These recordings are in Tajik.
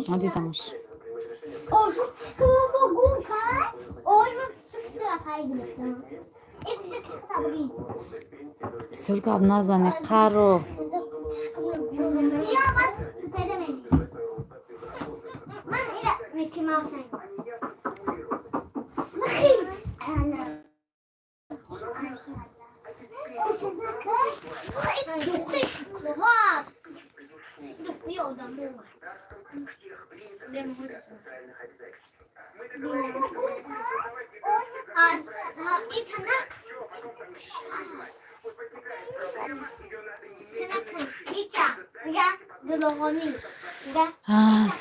Надидамаш. Бисёр гап назане, қаро.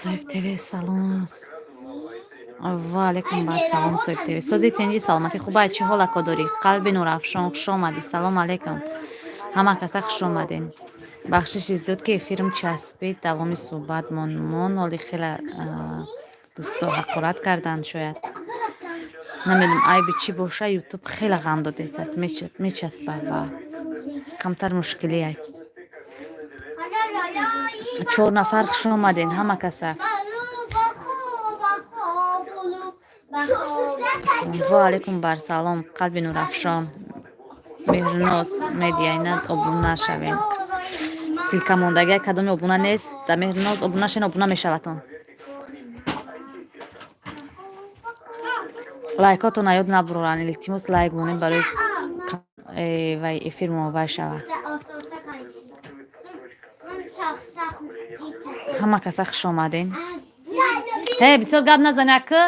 Соҳиб ТВ, салом. Ва алайкум ассалом, Соҳиб ТВ. Сози, тинҷи, саломатӣ, хубай, чӣ ҳолако дорӣ? Қалби Нурафшон, хуш омадӣ. Салом алайкум. Ҳама каса хуш омадем. Бахшиши зиёд, ки эфирм часпид, давоми суҳбат мон оли хеле дӯсто ҳақорат карданд, шояд. Намедонам, айби чӣ боша, Ютуб хеле ғам додесаст, мечаспа ва камтар мушкилиай. Чор нафар, хуш омаден ҳама каса. Ва алайкум барсалом, Қалби Нурафшон. Меҳрноз Медиа, обуна шавем. Ссылка мондагия, кадоми обуна нест, да Меҳрноз обуна шен, обуна мешаватон. Лайкотон ёд набуроранд, илтимос, лайк монем, барои вай эфир мовай шавад. Ҳама каса хуш омаден. Ҳе, бисёр гап назани, ака.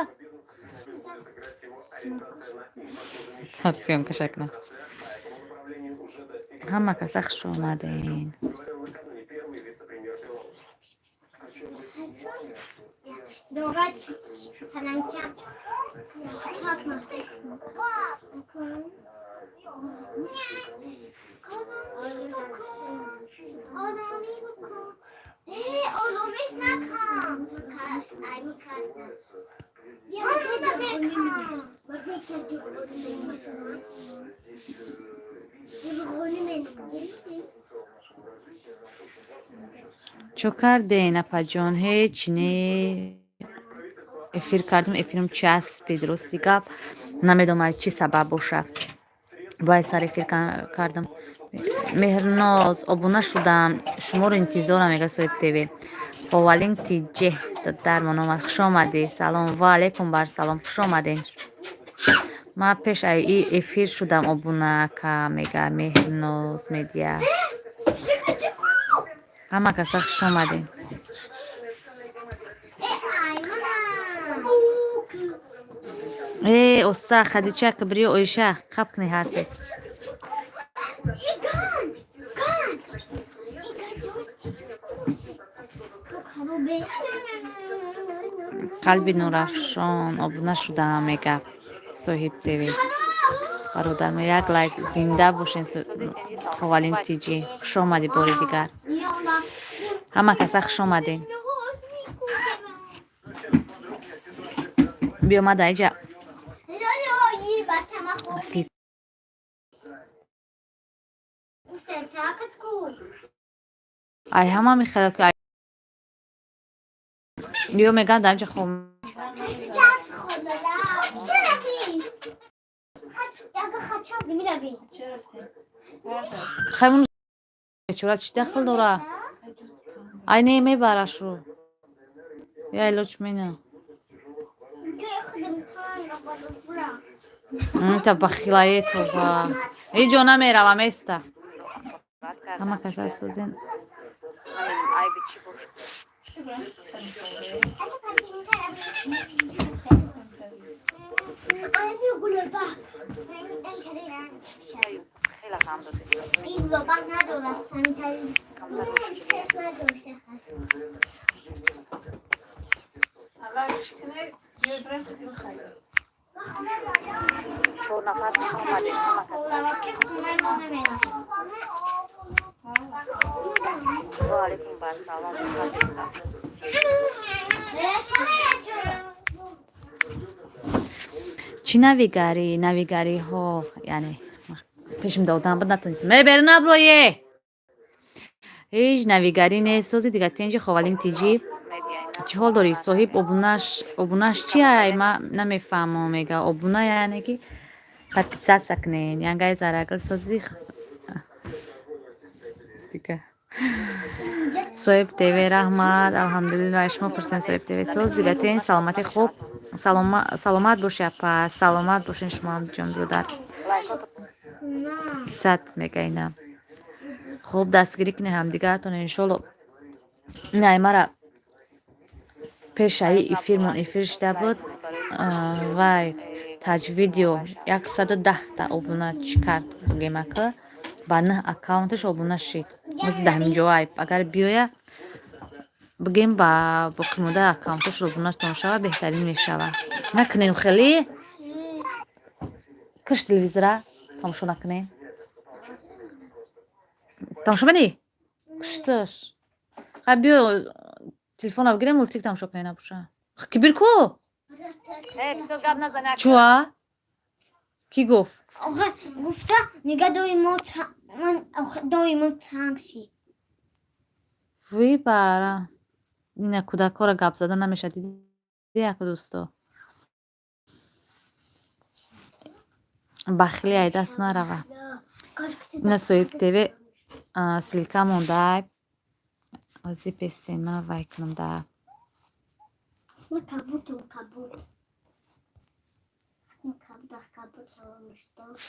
Сарсиёнка шакна. Ҳама каса хуш омаден. Чо карден, апаҷон? Ҳеҷ не, эфир кардем, эфирм часпид, рости гап, намедонам, чӣ сабаб бошад. Бояд сар эфир кардам. Меҳрноз, обуна шудам, шуморо интизорам, мега Соҳиб ТВ. Ховалинг тиҷеҳ дармон омад, хуш омадӣ. Салом, ва алайкум барсалом, хуш омаден. Ман пеш и эфир шудам обуна, ка, мега Меҳрноз Медиа. Ҳама каса хуш омадем. Э, оста, Хадича, Кибриё, Оиша, хаб кунӣ ҳар се. Қалби Нурафшон, обуна шудам, мега Соҳиб ТВ. Бародармо, як лайк, зинда бошен. Ховалин тиҷӣ, хуш омадӣ бори дигар. Ҳама каса хуш омадем. Биёмада иҷа. Ай, ҳама мехелад, ки ё мегӯянд, дар инҷа хом. Хаймон бечора чӣ дахл дора? Ай, не мебарашу. Я илоҷ мена. Та бахилае това. Ҳеҷ ҷо намеравам, эста. Ҳама каса созен. Айби чӣ бошад? Хеле ғам додед. Камтар чор нафар хуш омадед, ҳама каса. Ва алайкум барсалом. Чӣ навигарӣ? Навигариҳо, яъне пешим додам буд, натонистам. Э, берун наброе, ҳеҷ навигарӣ нест. Сози дига, тенҷи, ховалин, тиҷӣ, чӣ ҳол дорӣ, соҳиб? Обунаш, обунаш чи ай, ма намефаҳмам. Мега, обуна яъне ки подписаться кунен. Янгаи зарагил, сози дига, соҳиб ТВ, раҳмат, алҳамдулилла, шумо пурсем, соҳиб ТВ. Соз дига, тенҷ, саломатӣ, хуб, саломат боши, апа, саломат бошен шумоам, ҷон додар. Подписать мега ина. Хуб, дастгирӣ кунед ҳамдигаратон, иншолло. Най, мара пешаи эфирмон эфир шида буд, вай таҷ видео 110-та обуна чӣ кард, бугемака ба нӯҳ аккаунташ обуна шид. Мисли даҳминҷо айб, агар биёя, бигем, ба боқимондаи аккаунташ обунатон шава, беҳтарин мешава. Накунем хеле, киш телевизора тамошо накунем. Тамошо менӣ? Кишташ. Хай, биё, телефона бигирем, мультик тамошо кунем. Набоша, кибир ку. Чуа кӣ гуфт? Гуфта нига, доимо доимо танг шид. Вуй, бара ина кӯдакҳоро гап зада намешавад, диди, яку дӯсто, бахилӣ ай даст нарава. Ина соҳиб ТВ ссылка мондай, ози песен ма вай кунам да. Ма кабутум, кабут. Кабут, кабут савор.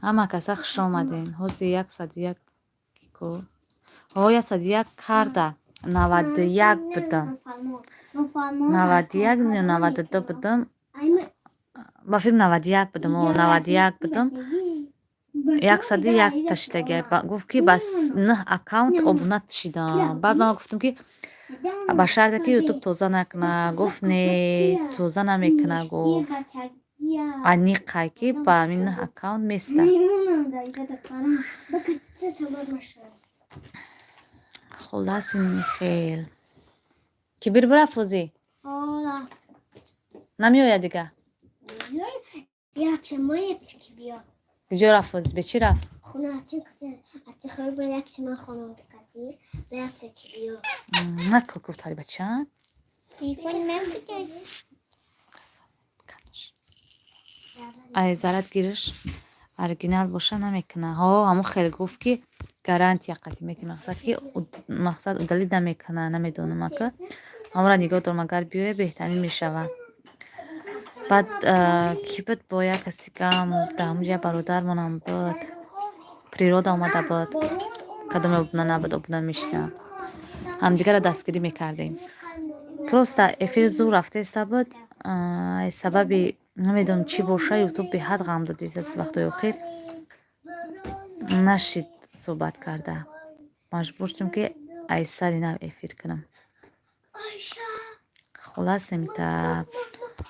Ҳама каса хуш омаден. Ҳози 101 ко, ҳо, 101 карда, 91 будам, 91, 92 будам, ба фикр 91 будам, о, 91 будам, 101-та шидаги. Гуфт, ки ба нӯҳ аккаунт обуна шидам. Баъд ман гуфтам, ки ба шарте ки Ютуб тоза накуна. Гуфт, не, тоза намекуна, гуфт, аниқай ки ба ҳамин нӯҳ аккаунт места. Хулас, хел кибир бирафт, ҳозӣ намеояд дига. Куҷо рафт ҳозӣ? Бе чӣ рафт? Наку, гуфтари бача. Ай зарат гириш, оригинал боша, намекуна. Ҳо, ҳамон хел гуфт, ки гарантия қатӣ мети, мақсад ки мақсад удалить намекуна. Намедонам, ака, ҳамонро нигоҳ дорам, агар биёя, беҳтарин мешава. Баъд кӣ буд, бо як касигам дар ҳамонҷо, бародармонам буд, природа омада буд, кадоме обуна набуд, обуна мешина, ҳамдигарро дастгирӣ мекардем. Просто эфир зур рафтаиста буд, сабаби намедонам чӣ боша, Ютуб беҳад ғам додист аз вақтҳои охир, нашид суҳбат карда, маҷбур шудем, ки ай сари нав эфир кунам. Хулас, имта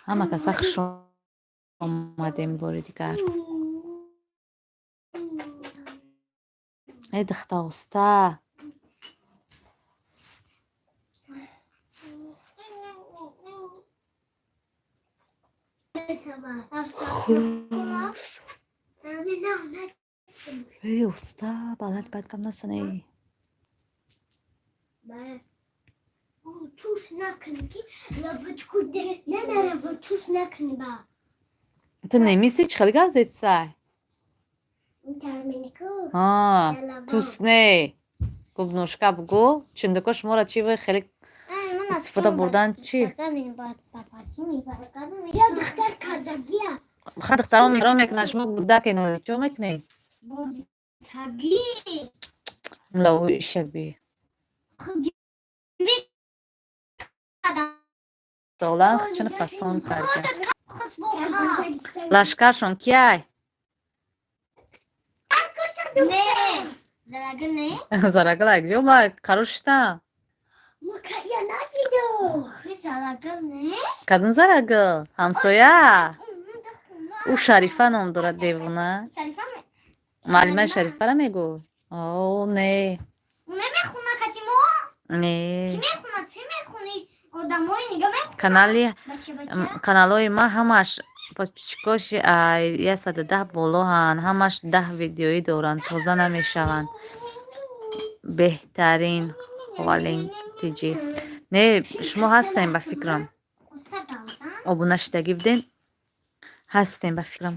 ҳама каса хуш омадем бори дигар. Э, духта, уста. Хулос. Э, уста, баланд бад гап назане. Тус накунӣ, ки лавочку нанарава, тус накунӣ ба. Ту немиси, чӣ хеле гап зедсай? Тус не, губношка бугӯ, чундако шуморо чӣ вай хеле истифода бурдан чӣ? Я духтар кардагия. Ха, духтарон меро мекунанд, шумо гудаке, чо мекунед? Таги. Лавои шаби. Солан чун фасон карда. Лашкаршон кияй? Зарагул якҷо ма қарор шиштам. Кадом Зарагул? Ҳамсоя? Ӯ Шарифа ном дорад, девона. Муаллимаи Шарифара мегӯ? О, не. Не. Канали каналҳои ма ҳамаш подписчикоши 110 болоҳанд, ҳамаш 10 видеоӣ доранд, тоза намешаванд. Беҳтарин Ховалинг тиҷи. Не, шумо ҳастем, ба фикрам. Обуна шидагӣ будем? Ҳастем, ба фикрам.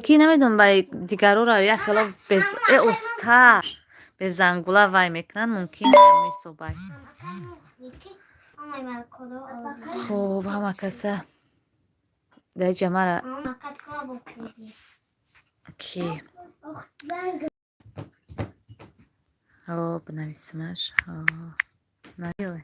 Ки намедонам, ба дигарора як хело без оста безангула вай мекунанд, мумкин ҳисобай. Хуб, ҳама каса дар ҷа мара ки бинависимаш. Наёй.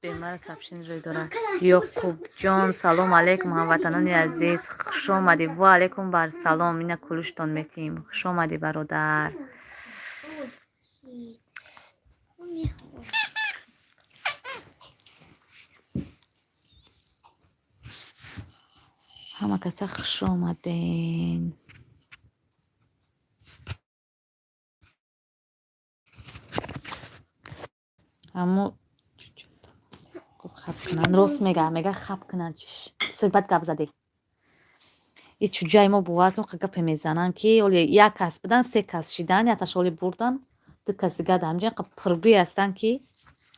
Бемара сообщение рӯй дорад. Ёқубҷон, салом алейкум, ҳамватанони азиз, хуш омадӣ. Ва алейкум бар салом, ина кулуштон метиҳем. Хуш омадӣ, бародар. Ҳама каса хуш омаден. Ҳамо хаб кунанд, рост мега, мега хаб кунанд. Бисёр бад гап задӣ. И чуҷаи мо, бовар кун, гапе мезананд, ки оли як кас будан, се кас шидан, якташ оли бурдан, ду кас дига дар ҳамҷа пургӯй ҳастанд, ки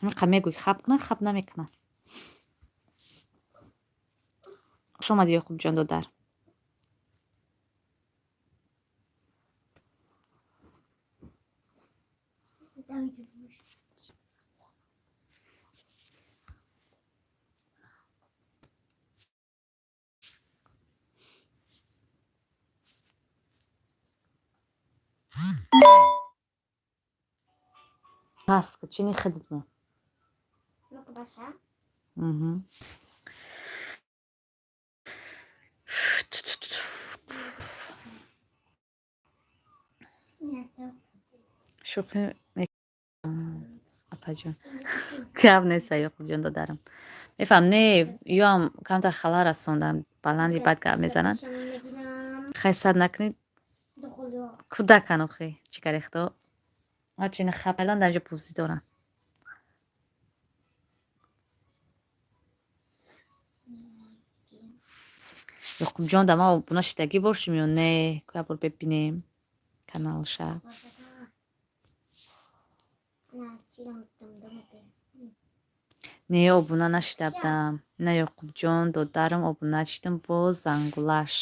ҳамиқа мегӯй хаб кунанд, хаб намекунанд. Хуш омадӣ, Ёқубҷон додар. Пас чини хидмо. Мгм. Шӯхӣ апаҷон. Гап нест, Ёқубҷон додарам. Мефаҳм, не, ёам камтар хала расондам, баланди бад гап мезананд. Хай, сад накунед. Кӯдакан охи, чӣ кари худо. Ҳарчи ина хаб кардан, дар ҷо бозӣ доранд. Ёқубҷон, да ма обуна шидагӣ бошем ё не? Ку як бор бибинем каналша. Не, обуна нашида будам. На, Ёқубҷон додарам, обуна шидам бо зангулаш.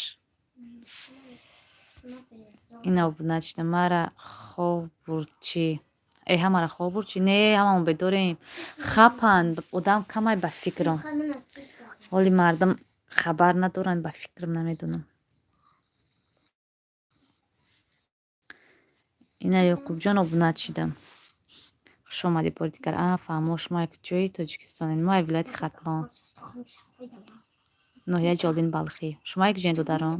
Ина обуна шидам. Мара хов бурд чӣ? Э, ҳамара хов бурд чӣ? Не, ҳамамон бедорем. Хапанд, одам камай, ба фикрам. Ҳоли мардум хабар надоранд, ба фикрам, намедонам. Ина Ёқубҷон, обуна шидам. Хуш омадӣ бори дигар. А, фаҳмо, шумо як ҷои Тоҷикистонед. Мо ай вилояти Хатлон. Ноҳияи Ҷолдин Балхӣ. Шумо як ҷоен, додарон?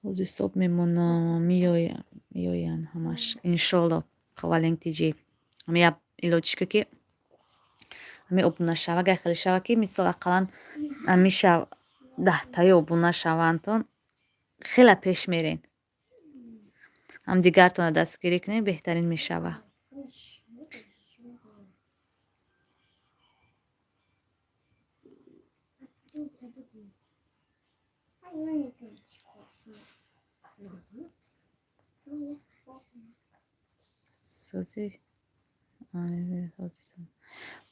Ҳозир ҳисоб мемонам, меоянд ҳамаш. Иншолло, Ховалинг тиҷи. Ҳами як илоҷишка, ки ҳами обуна шава, агар хеле шава, ки мисол ақаллан ҳамиша 10таи обуна шавандтон, хеле пеш мерен. Ҳамдигартонро дастгирӣ кунед, беҳтарин мешава. Сози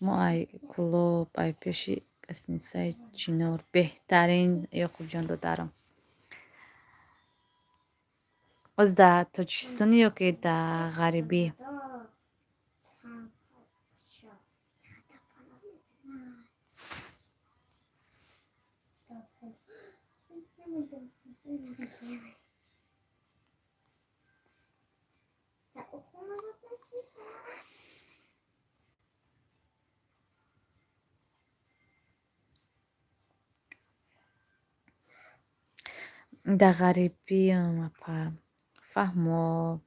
мо ай Кӯлоб, ай пеши гостиницаи Чинор. Беҳтарин, Ёқубҷон додарам. Оз дар Тоҷикистонӣ ё ки дар ғарибӣ? Дар ғарибиам, апа. Фаҳмо.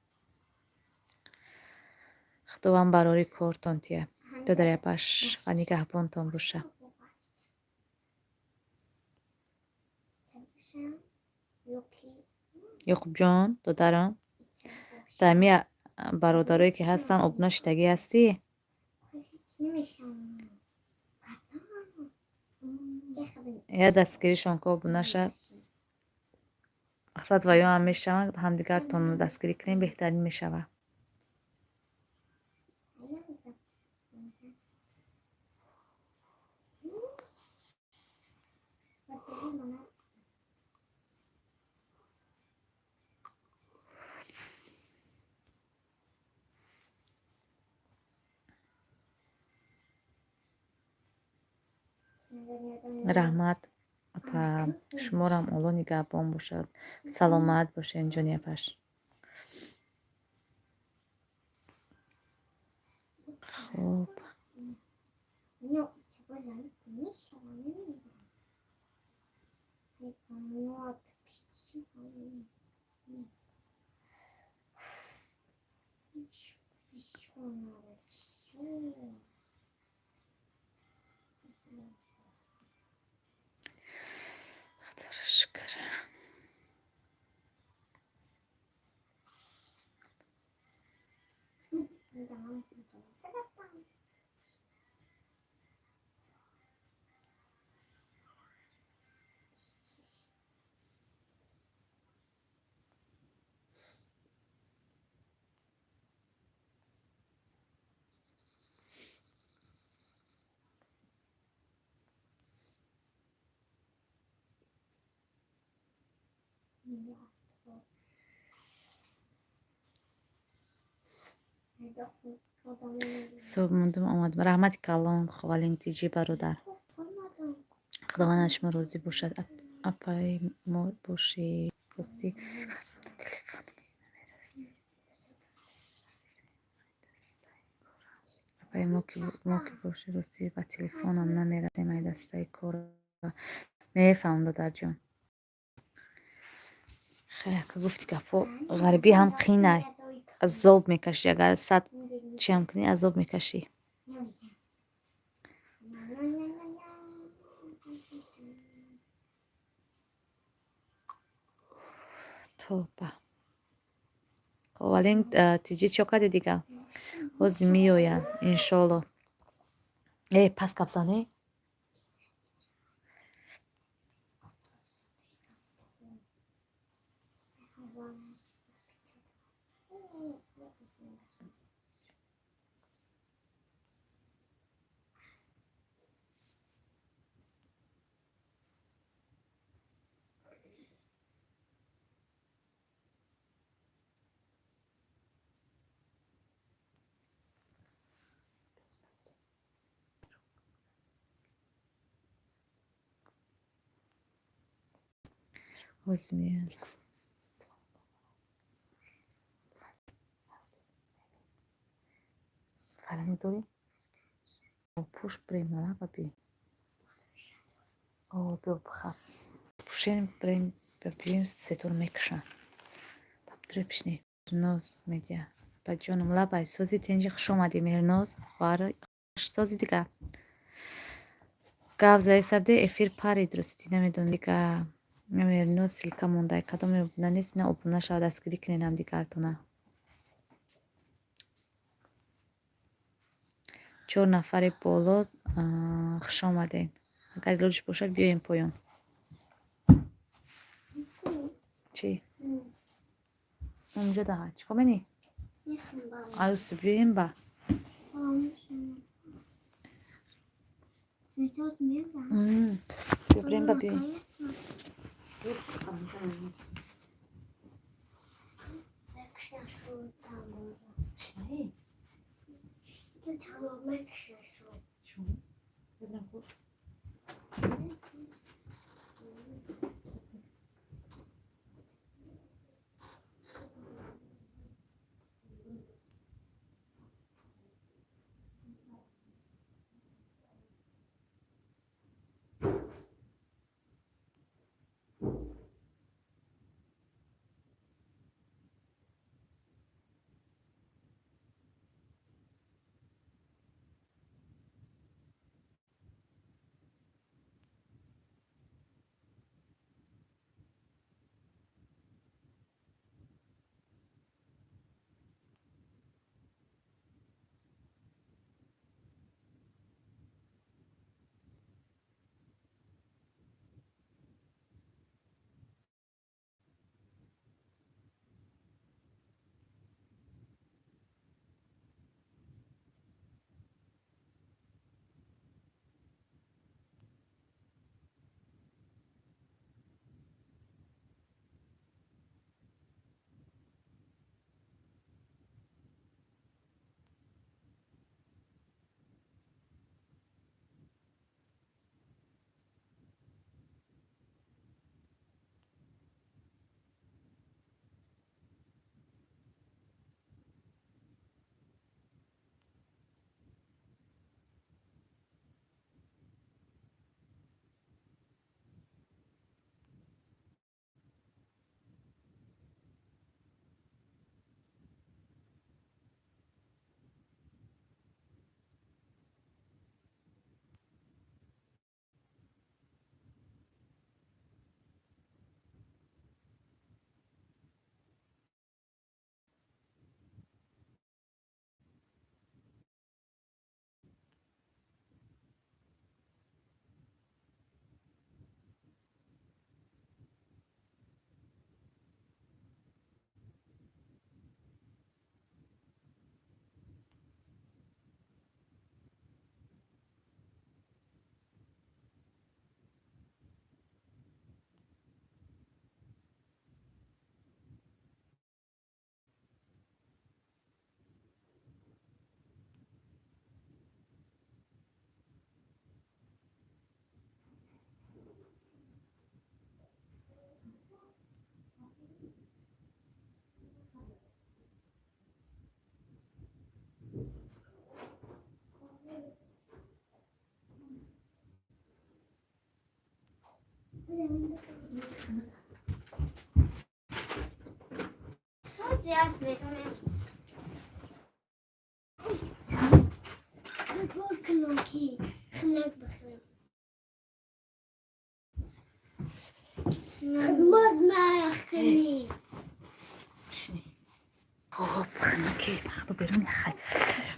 Худованд барори кортон тия. Додари апаш ва нигаҳбонтон боша. Ёқубҷон, додарам, дар ҳами бародарое ки ҳастанд, обуна шидагӣ ҳастӣ? Я дастгиришон ки обуна ша. Мақсад ва ё ҳам мешаванд, ҳамдигартонро дастгирӣ кунем, беҳтарин мешавад. Раҳмат, апа, шуморам Олло нигаҳбон бошад. Саломат бошед, ҷони апаш. Хуб. Худоро шукр. Субҳ мондум, омадам. Раҳмати калон, Ховалин Тиҷӣ бародар. Худованд аз шумо розӣ бошад. Апаи мо бошед. Ростӣ апаи мо ки бошед, ростӣ ба телефонам намерасем, ай дастаи кор. Мефаҳмам, додарҷон. Хеле ка гуфти гапҳо, ғарибӣ ҳам қинай. Азоб мекашӣ, агар сад чиам кунӣ, азоб мекашӣ. Тоба. Ховалин Тиҷӣ чо кардӣ дига? Ҳозир меоянд, иншолло. Э, пас гап зане? Ҳозир меоянд. Фарҳанг дорӣ? Пӯш брем, лаба би. О, биё бихаб. Пӯшем брем, биёем светоро мекушанд. Бабдуре пишне. Ноз медиа. Ба ҷонам лабай сози тенҷи, хуш омадӣ, Меҳрноз. Хоҳар сози дига. Гап зади сабде эфир парид, ростӣ намедонам дига. Меҳрноз ссылка монда. Кадоме обуна нест, на обуна шава, дастгирӣ кунед ҳамдигартона. Чор нафари боло, хуш омадед. Агар илоҷ бошад, биёем поён. Чӣ? Унҷо даҳа. Чӣ кор менӣ? Аюсу биёем ба. Бибирем ба биёем.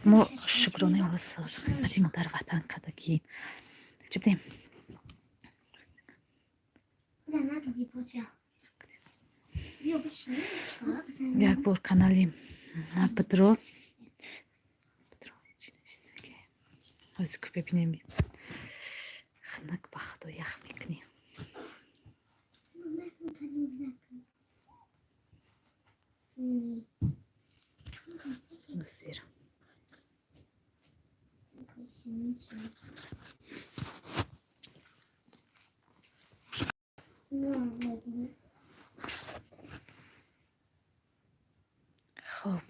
Мо шукронаи Алло хизмати модар ватан кардагием. Чӣ будем? Як бор канали Петро ҳозир бибинем. Хунак, ба худо, ях мекунӣ. Зир. Хуб,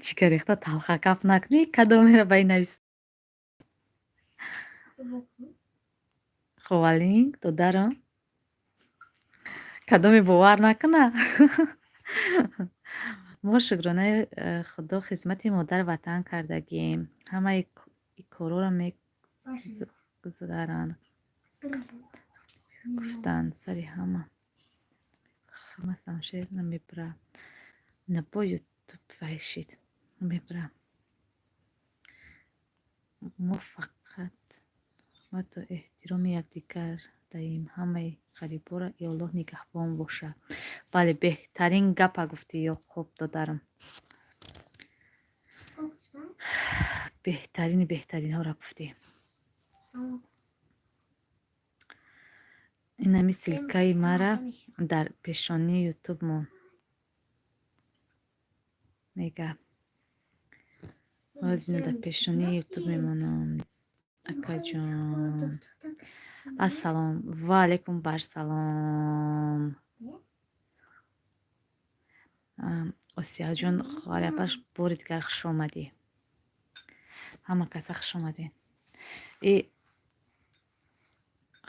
чӣ ка рехта, талха гап накунӣ. Кадомеро ба ин навис? Ховалинг додарам, кадоме бовар накуна. Мо шукронаи худо хизмати модар ватан кардагием. Ҳамаи корҳоро мегузаранд, гуфтанд сари ҳама ҳама самшер намебара набо ютуб вайшид мебара. Мо фақат ҳурмату эҳтироми якдигар даҳем. Ҳамаи ғариборо и Аллоҳ нигаҳбон бошад. Бале, беҳтарин гапа гуфтӣ, Ёқуб додарам. Беҳтарини беҳтаринҳоро гуфтӣ. Инами ссылкаи мара дар пешонии ютуб мон, мега. Ҳозир дар пешонии ютуб мемонам, акаҷон. Ассалом ва алайкум барсалом. Осияҷон, хоҳари апаш, бори дигар хуш омадӣ. Ҳама каса хуш омадед. И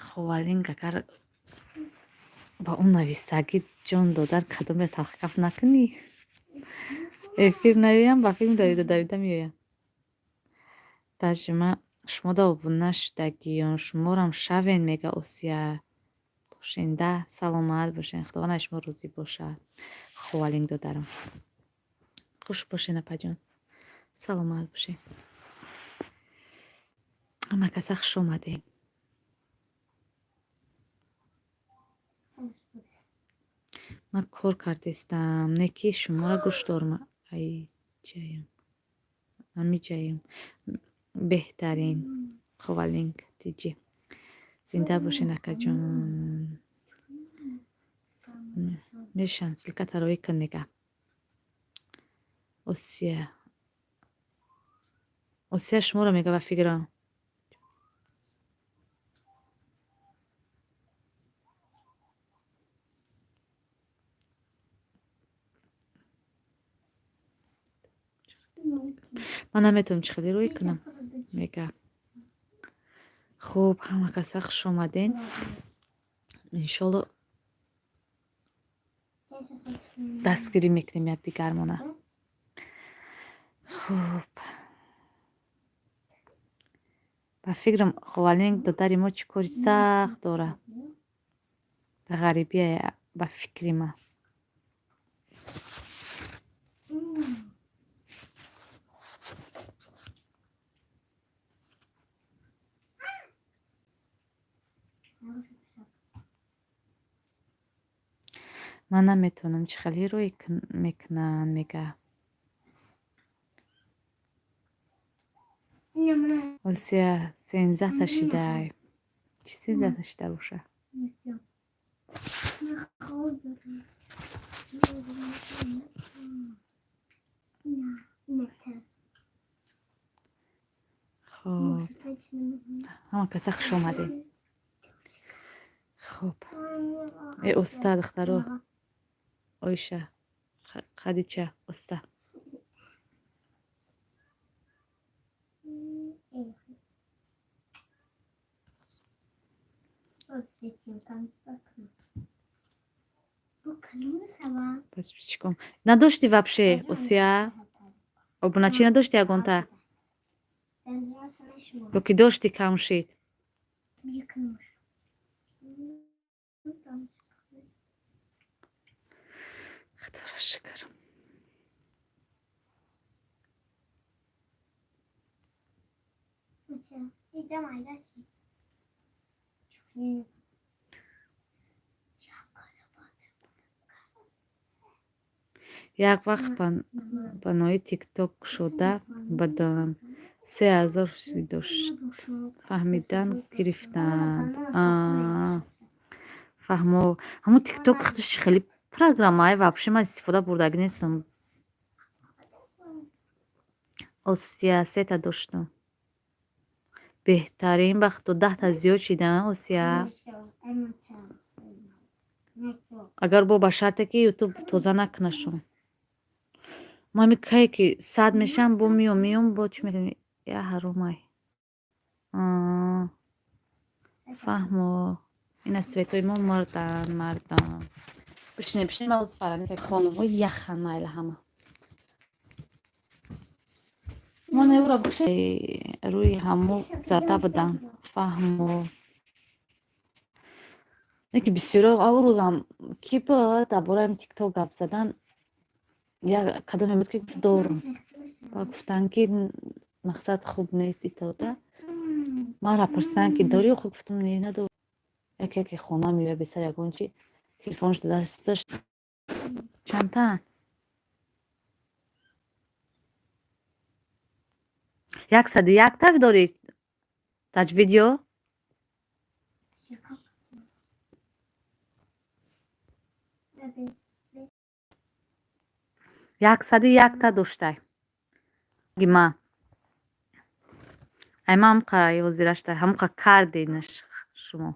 Ховалинг агар ба ӯ нависагӣ, ҷон додар, кадоме талхикаф накунӣ, эфир наёям, ба филм давида давида меоям. Тарҷума шумода обуна шудагиён, шуморам шавен, мега Осия. Бошенда, саломат бошен, Худованд аз шумо розӣ бошад. Ховалинг додарам, хуш бошен, апаҷон, саломат бошен. Ҳама каса хуш омадед. Ман кор кардистам, не ки шуморо гӯш дорам. Айҷаям, амиҷаям. Беҳтарин Ховалинг тиҷи, зинда бошен, акаҷон. Мешан ссылка тароӣ кун, мега Осия. Осия шуморо мега, ба фикрам. Ман наметавонам чӣ хеле рӯй кунам, мега. Хуб, ҳама каса хуш омаден. Иншолло, дастгирӣ мекунем якдигармона. Хуб, ба фикрам, Ховалинг додари мо чӣ кори сахт дорад дар ғарибия, ба фикри ман. Ман наметавонам, чӣ хеле рӯй мекунанд, мега Осия. 13-та шидай. Чӣ 13-та шида боша? Хуб, ҳама каса хуш омадем. Хуб, э уста, духтаро, Оиша, Хадича, уста. Чиком надошти вообще, Осия? Обуначӣ надошти ягонта ё ки дошти, кам шид? Худоро шукр. Як вақт панои тикток кушода будам, 3000 дошт, фаҳмидан гирифтанд. Фаҳмо, ҳамун тикток худаш хеле программае, вообще ман истифода бурдагӣ нестам. Осия, сета доштам. Беҳтарин, вақто 10-та зиёд шидан, Осия. Агар бо ба шарте ки ютуб тоза накунашон. Ма ами кае ки 100 мешам, бо меом, меом, бо чӣ мекунем? Я ҳаромай. Фаҳмо, ина светои мо мурдан, мардон. Бишинем, бишинем, ма фарани хонаҳо яхан, майла ҳама. Мо неуро бикше, рӯи ҳамо зада будам. Фаҳмо. Ки бисёро ав рӯзам ки буд, дар бораи тикток гап задан, як кадоме буд, ки гуфт дорум. Ба гуфтанд, ки мақсад хуб нест итода. Маро пурсиданд, ки дорӣ? Хуб, гуфтам, не, надорам. Яке яке хона меояд, бесар ягон чи телефонаш дасташ. Чандтаанд? 101 та дорӣ таҷ видео. 101 та доштай ма. Ай, ма ҳамқа ҳозирашта, ҳамқа карденаш шумо.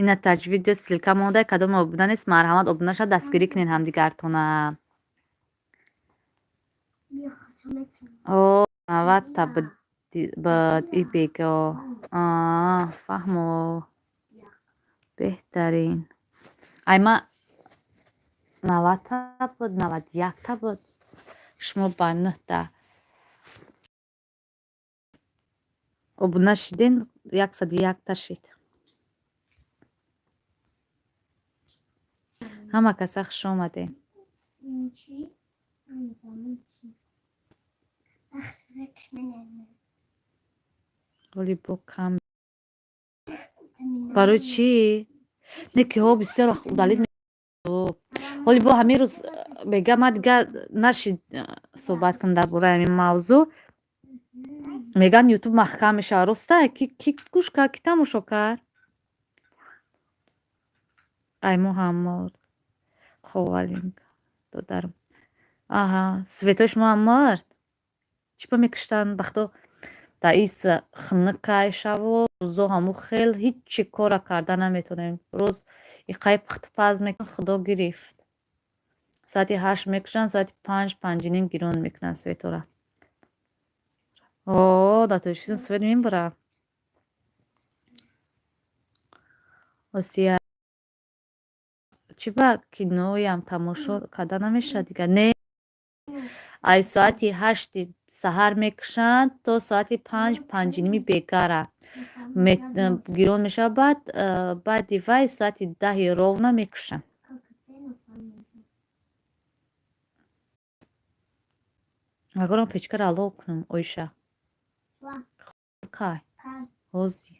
Ина таҷ видео ссылка монда, кадом обуна нест, марҳамат, обуна шад, дастгирӣ кунед ҳамдигартона. О, 90 та буд и бего. Фаҳмо, беҳтарин. Ай, ма 90 та буд, 91 та буд, шумо ба нӯҳта обуна шиден, 101 та шид. Ҳама каса хуш омадем. Оли бо кам барои чӣ? Не, ки ҳо бисёр вақт удалить. Ҳоли бо ҳамин рӯз бега ма дига нашид суҳбат кунам дар бораи ҳамин мавзӯъ. Мегӯянд, Ютуб маҳкам мешавад. Роста, ки гӯш кард, ки тамошо кард? Ай, мо ҳам мурд. Ховалинг додарам. Аҳа, светои шумо ҳам мурд? Чӣ ба мекуштанд? Бахто дар ис хунукай шаву рӯзо ҳамун хел ҳичи кора карда наметонем. Рӯз иқай пухтупаз мекунад, худо гирифт. Соати 8 мекушанд, соати 5, 5:30 гирон мекунанд светора. О, дар Тоҷикистон свет мебара. Осия, чӣ ба киноям тамошо карда намешавад дигар? Не, ай соати 8-и саҳар мекушанд то соати 5, 5:30 бегара гирон мешавад, баъд баъди вай соати 10-и ровно мекушанд. Агар печкаро алов кунам, Оиша? Кай? Ҳози.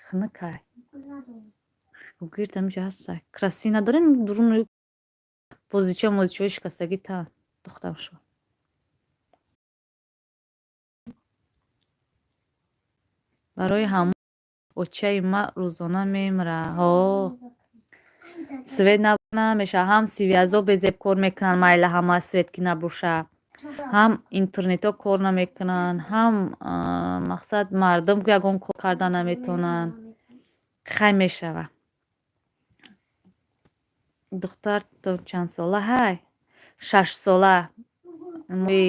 Хунукай. Гирд ҳамиҷа ҳастай. Красин надорем дурун бозича мозичаҳои шикастагӣ та духтарам шуд. Барои ҳамон очаи ма рӯзона мемра. Ҳо. Свет намешавад, ҳам связо безеб кор мекунанд, майла ҳама свет ки набоша. Ҳам интернетҳо кор намекунанд, ҳам мақсад мардум ягон кор карда наметавонанд. Хай, мешава. Духтар то чандсола ҳай? 6-сола. Моҳи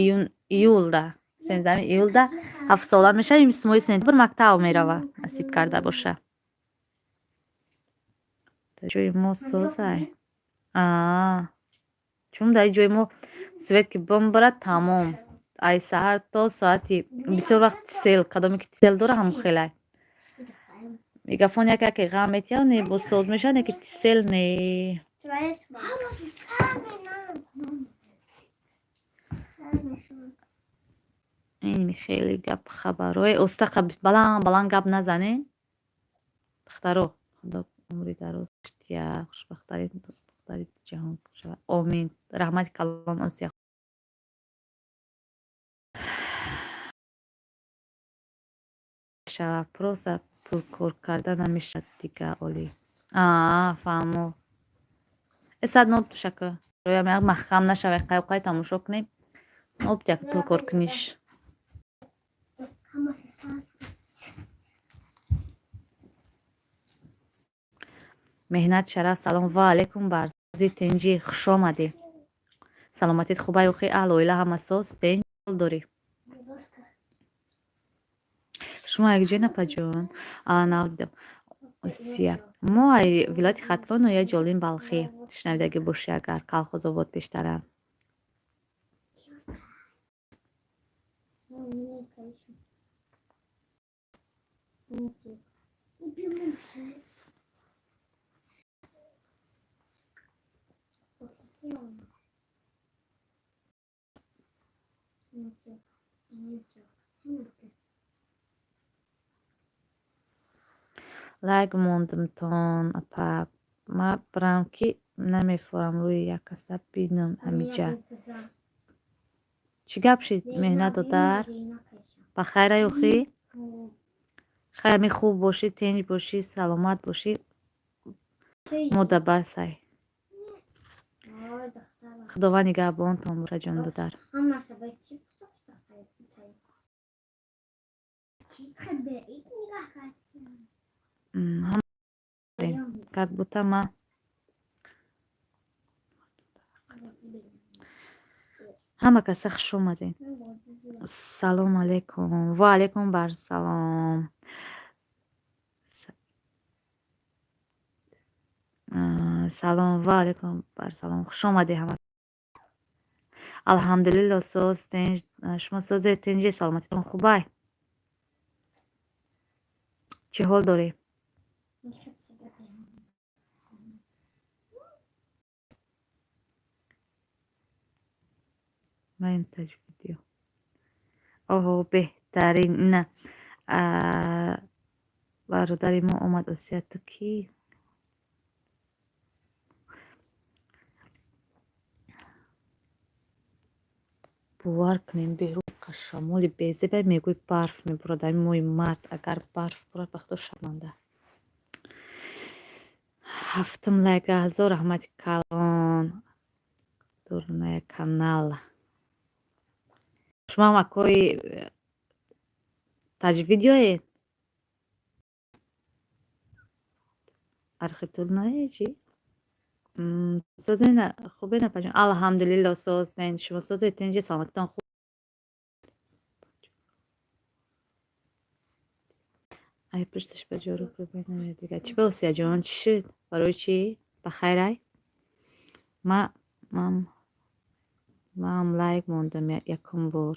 июн, июлда, 13 июлда 7-сола мешавад, моҳи сентябр мактаб мерава, насиб карда боша. Дар ҷои мо созай. Чун дар ҷои мо свет ки бимбарад, тамом. Ай саҳар то соати бисёр вақт сел, кадоме ки сел дора, ҳамон хелай. Мегафон як яке ғам метиҳад, не боз соз мешавад, не ки сел не. Ин хеле гап хабарое. Оста баланд баланд гап назанед. Духтаро, худо умри дароз тия, хушбахттарин духтари ҷаҳон шавад. Омин. Раҳмати калон, Осия. Шава, просто пул кор карда намешавад дига олӣ. Аа, фаҳмо. Э, сад ноб тушака. Маҳкам нашавай, қай тамошо кунем. Ноб як пул кор куниш. Ҳамаси сар. Меҳнат шараф, салом ва алайкум, барзи тинҷӣ, хушомадӣ. Саломатит хубай, охи, аҳл оила ҳама соз, тинҷ дорӣ? Шумо якҷоя, напаҷон? Нав дидам. Осия. Мо ай вилояти Хатлон, ноҳияи Ҷолин Балхӣ. Шунавидагӣ бошӣ агар, Калхозобод пештара. Лайк мондумтон, апа. Ма бирам, ки намефорам, рӯи як каса бинам ҳамиҷа. Чӣ гап шид, Меҳнат додар? Ба хайр аюхӣ? Хай, ами хуб бошӣ, тинҷ бошӣ, саломат бошӣ, мода басай. Худованд нигаҳбонтон боша, ҷон додар. Как будто ма ҳама каса хуш омадем. Салом алейкум. Ва алейкум барсалом. Салом, ва алейкум барсалом. Хуш омадед ҳама. Алҳамдулилло, соз, тинҷ. Шумо созед, тинҷи, саломатитон хубай? Чӣ ҳол дорӣ? Видео. Оҳо, беҳтарин. Ина бародари мо омад. Осия, ту кӣ? Бовар кунем, берун шамоли безебе, мегӯй барф мебурад. Ами моҳи март агар барф бурад, ба худо шарманда. Ҳафтум лайка, ҳазор раҳмати калон. Дурная канал. Шумо ҳам акои таҷвидиёед? Архитулное чӣ? Созена, хубена, паҷон? Алҳамдулилло, созен. Шумо созед, тинҷи, саломатитон хуб? Ай, пушташ ба ҷору бибинам дига. Чӣ ба, Осияҷон, чӣ шуд? Барои чӣ? Ба хайрай? Ма мам маам лайк мондам якум бор.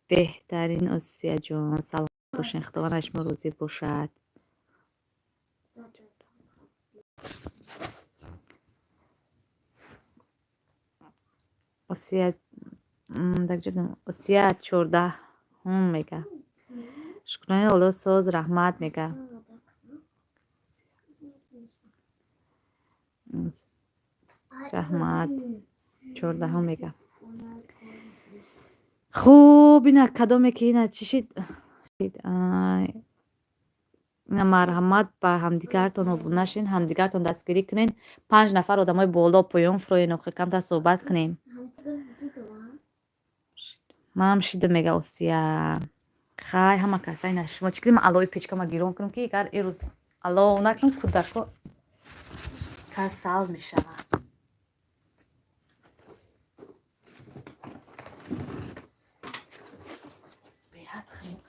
Беҳтарин, Осияҷон, саломат бошед, Худованд аз шумо розӣ бошад. Осия дар ҷо Осия 14-ум мега. Шукрони Алло, соз, раҳмат мега. Раҳмат. 14-ум мега. Хуб, ина кадоме ки ина чӣ шид? Ина марҳамат, ба ҳамдигартон обуна шин, ҳамдигартон дастгирӣ кунен. Панҷ нафар одамои боло поён фуроен, охир камтар суҳбат кунем. Манам шидам, мега Осия. Хай, ҳама каса ина шумо чӣ кунем? Алои печкама гирон кунем, ки агар ирӯз алов накунем, кӯдако касал мешаванд. Беҳад хунук.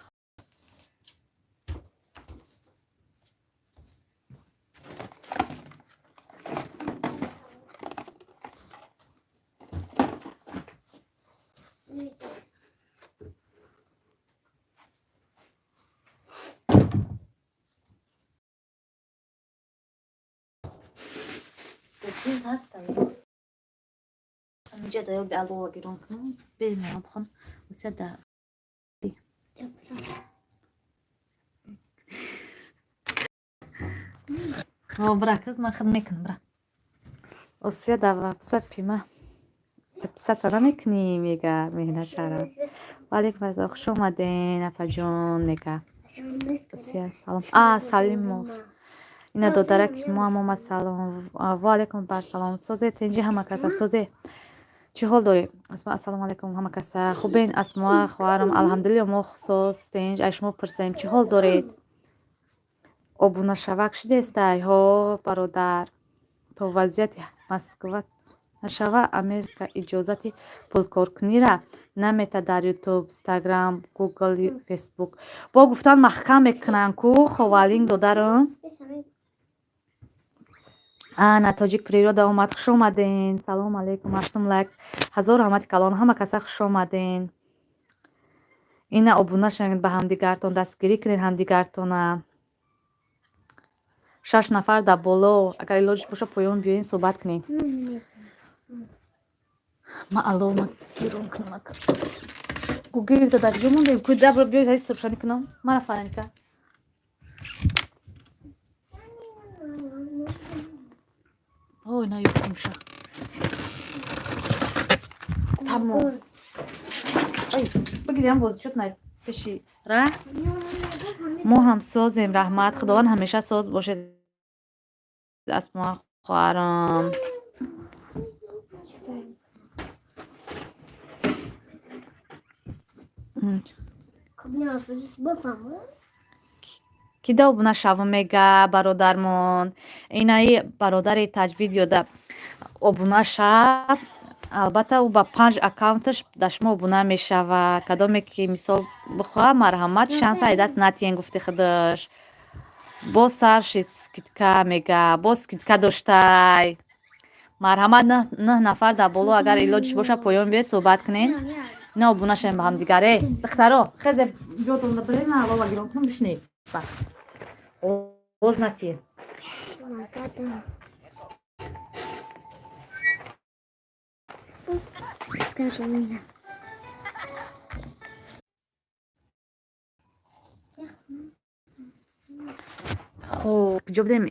Ҳастай, ҳаминҷа даёби алова гирон кунам, берем хон. Осия да бра, ман худ мекунам, бра. Осия да ватсапи ма подписаться намекунӣ, мега Меҳнат Шараф. Ваалейкум ассалом, хуш омаден, апаҷон, мега Осия. Салом. А, Салимов, ина додараки мо ҳам омад. Салом, ва алейкум барсалом. Созе, тинҷи, ҳама каса созе? Чӣ ҳол дорӣ, Асма? Ассалому алайкум, ҳама каса хубен? Асмоа хоҳарам, алҳамдулилло, мо соз, тинҷ. Ай шумо пурсем, чӣ ҳол доред? Обунашавак шидестай? Ҳо, бародар, то вазъияти Москва нашава, Америка иҷозати пулкоркунира намета дар Ютуб, Инстаграм, Гугл, Фейсбук. Бо гуфтан маҳкам мекунанд ку, ховалинг додарам. Ана Тоҷик Природа омад, хуш омаден. Салому алейкум. Ҳаштум лайк, ҳазор раҳмати калон. Ҳама каса хуш омаден. Ина обуна шавед ба ҳамдигартон, дастгирӣ кунед ҳамдигартона. Шаш нафар дар боло, агар илоҷиш боша, поён биёен, суҳбат кунед. Ма алома гирон кунам. Гугирда дар ҷо мондем. Куда биёй, рӯшанӣ кунам. Мара фараника. Ой, наёфтимша. Тамом. Ой, бигирям бозичот най пеши ра. Мо ҳам созем, раҳмат. Худованд ҳамеша соз бошед Асмо хоҳарам. Ки да обуна шаву мега бародармон. Инаи бародари таҷвидиёда обуна шав. Албатта, ӯ ба панҷ аккаунташ дар шумо обуна мешава. Кадоме ки мисол бихоҳа, марҳамат, шанса ай даст натиен, гуфти худаш. Боз сар шид скидка мега, боз скидка доштай. Марҳамат, нӯҳ нафар дар боло, агар илоҷиш боша, поён биёед, суҳбат кунед. Ина обуна шавем ба ҳамдигар. Э, духтаро, хезе ҷотонда бирем, ман алова гирон кунам, бишинед. Боз натиед. Скажу. Хуб, куҷо будем?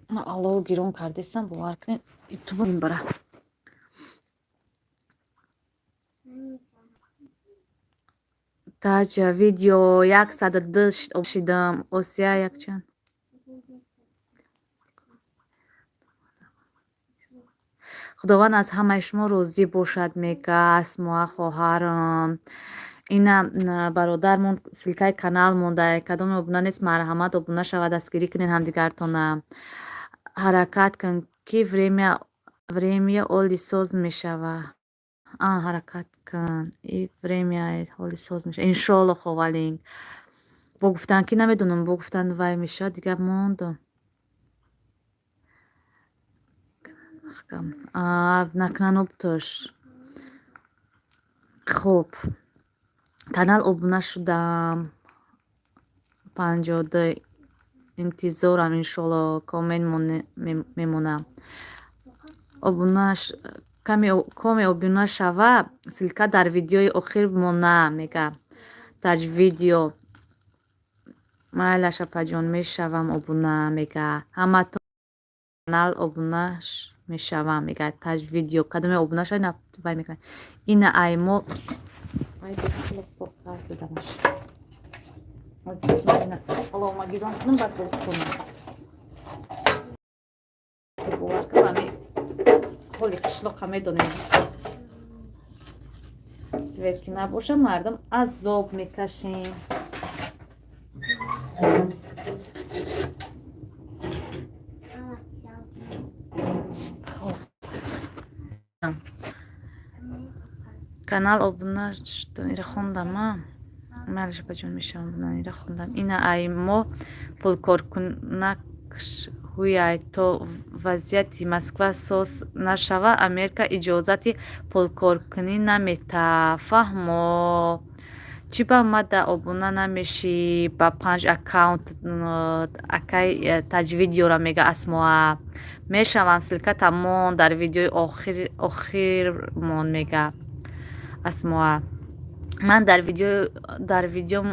Ман аллоҳу гирон кардестам, бовар кунед, ютубо мебара. Таҷа видео 102 шидам. Осия якчанд. Худованд аз ҳамаи шумо розӣ бошад, мега Асмоа хоҳарам. Ина бародармон ссылкаи канал монда. Кадоме обуна нест, марҳамат, обуна шава, дастгирӣ кунед ҳамдигартона. Ҳаракат кун, ки время оли соз мешава. А, ҳаракат кун, и время ҳоли соз мешава. Иншоалло, ховалинг. Бо гуфтан ки намедонам, бо гуфтан вай мешавад, дигар мондам. Накунан обтош. Хуб, канал обуна шудам. 52 интизорам, иншоалло, коммент мемонам. Коме обуна шава, ссылка дар видеои охир мона, мега таҷ видео. Майлаш, апаҷон, мешавам обуна, мега. Ҳаматон канал обуна мешавам, мега таҷ видео. Кадоме обуна шава, вай мекунад. Ина ай мо ай дадамаш. Аллоҳума гирон кунам, баъд кунам. Бовар кун, ами ҳоли қишлоқа медонем. Свет ки набоша, мардум азоб мекашем. Хоб. Канал обуна ира хондам, а? Майлаш, апаҷон, мешавам обуна, ира хондам. Ина ай мо пулкоркунак ҳуяй, то вазъияти Москва соз нашава, Америка иҷозати пулкоркунӣ наметаҳад. Фаҳмо. Чӣ ба мада обуна намешӣ ба панҷ аккаунт акай таҷвидиёра, мега Асмоа. Мешавам, ссылка тамом дар видеои охирмон, мега Асмоа. Ман дар видео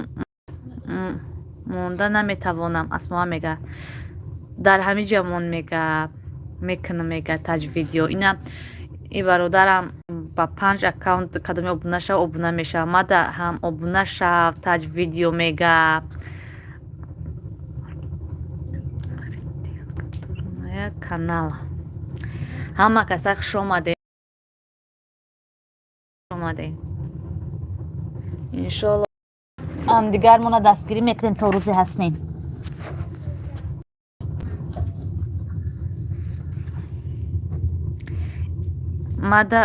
монда наметавонам, Асмоа мега. Дар ҳамин ҷо мон, мега, мекунам, мега таҷ видео. Ина и бародарам ба панҷ аккаунт кадоме обуна шава, обуна мешава. Мада ҳам обуна шав, таҷ видео мега. Канал. Ҳама каса хуш омадед. Омадед. Иншоалло, ҳамдигармона дастгирӣ мекунем то рӯзе ҳастем. Мада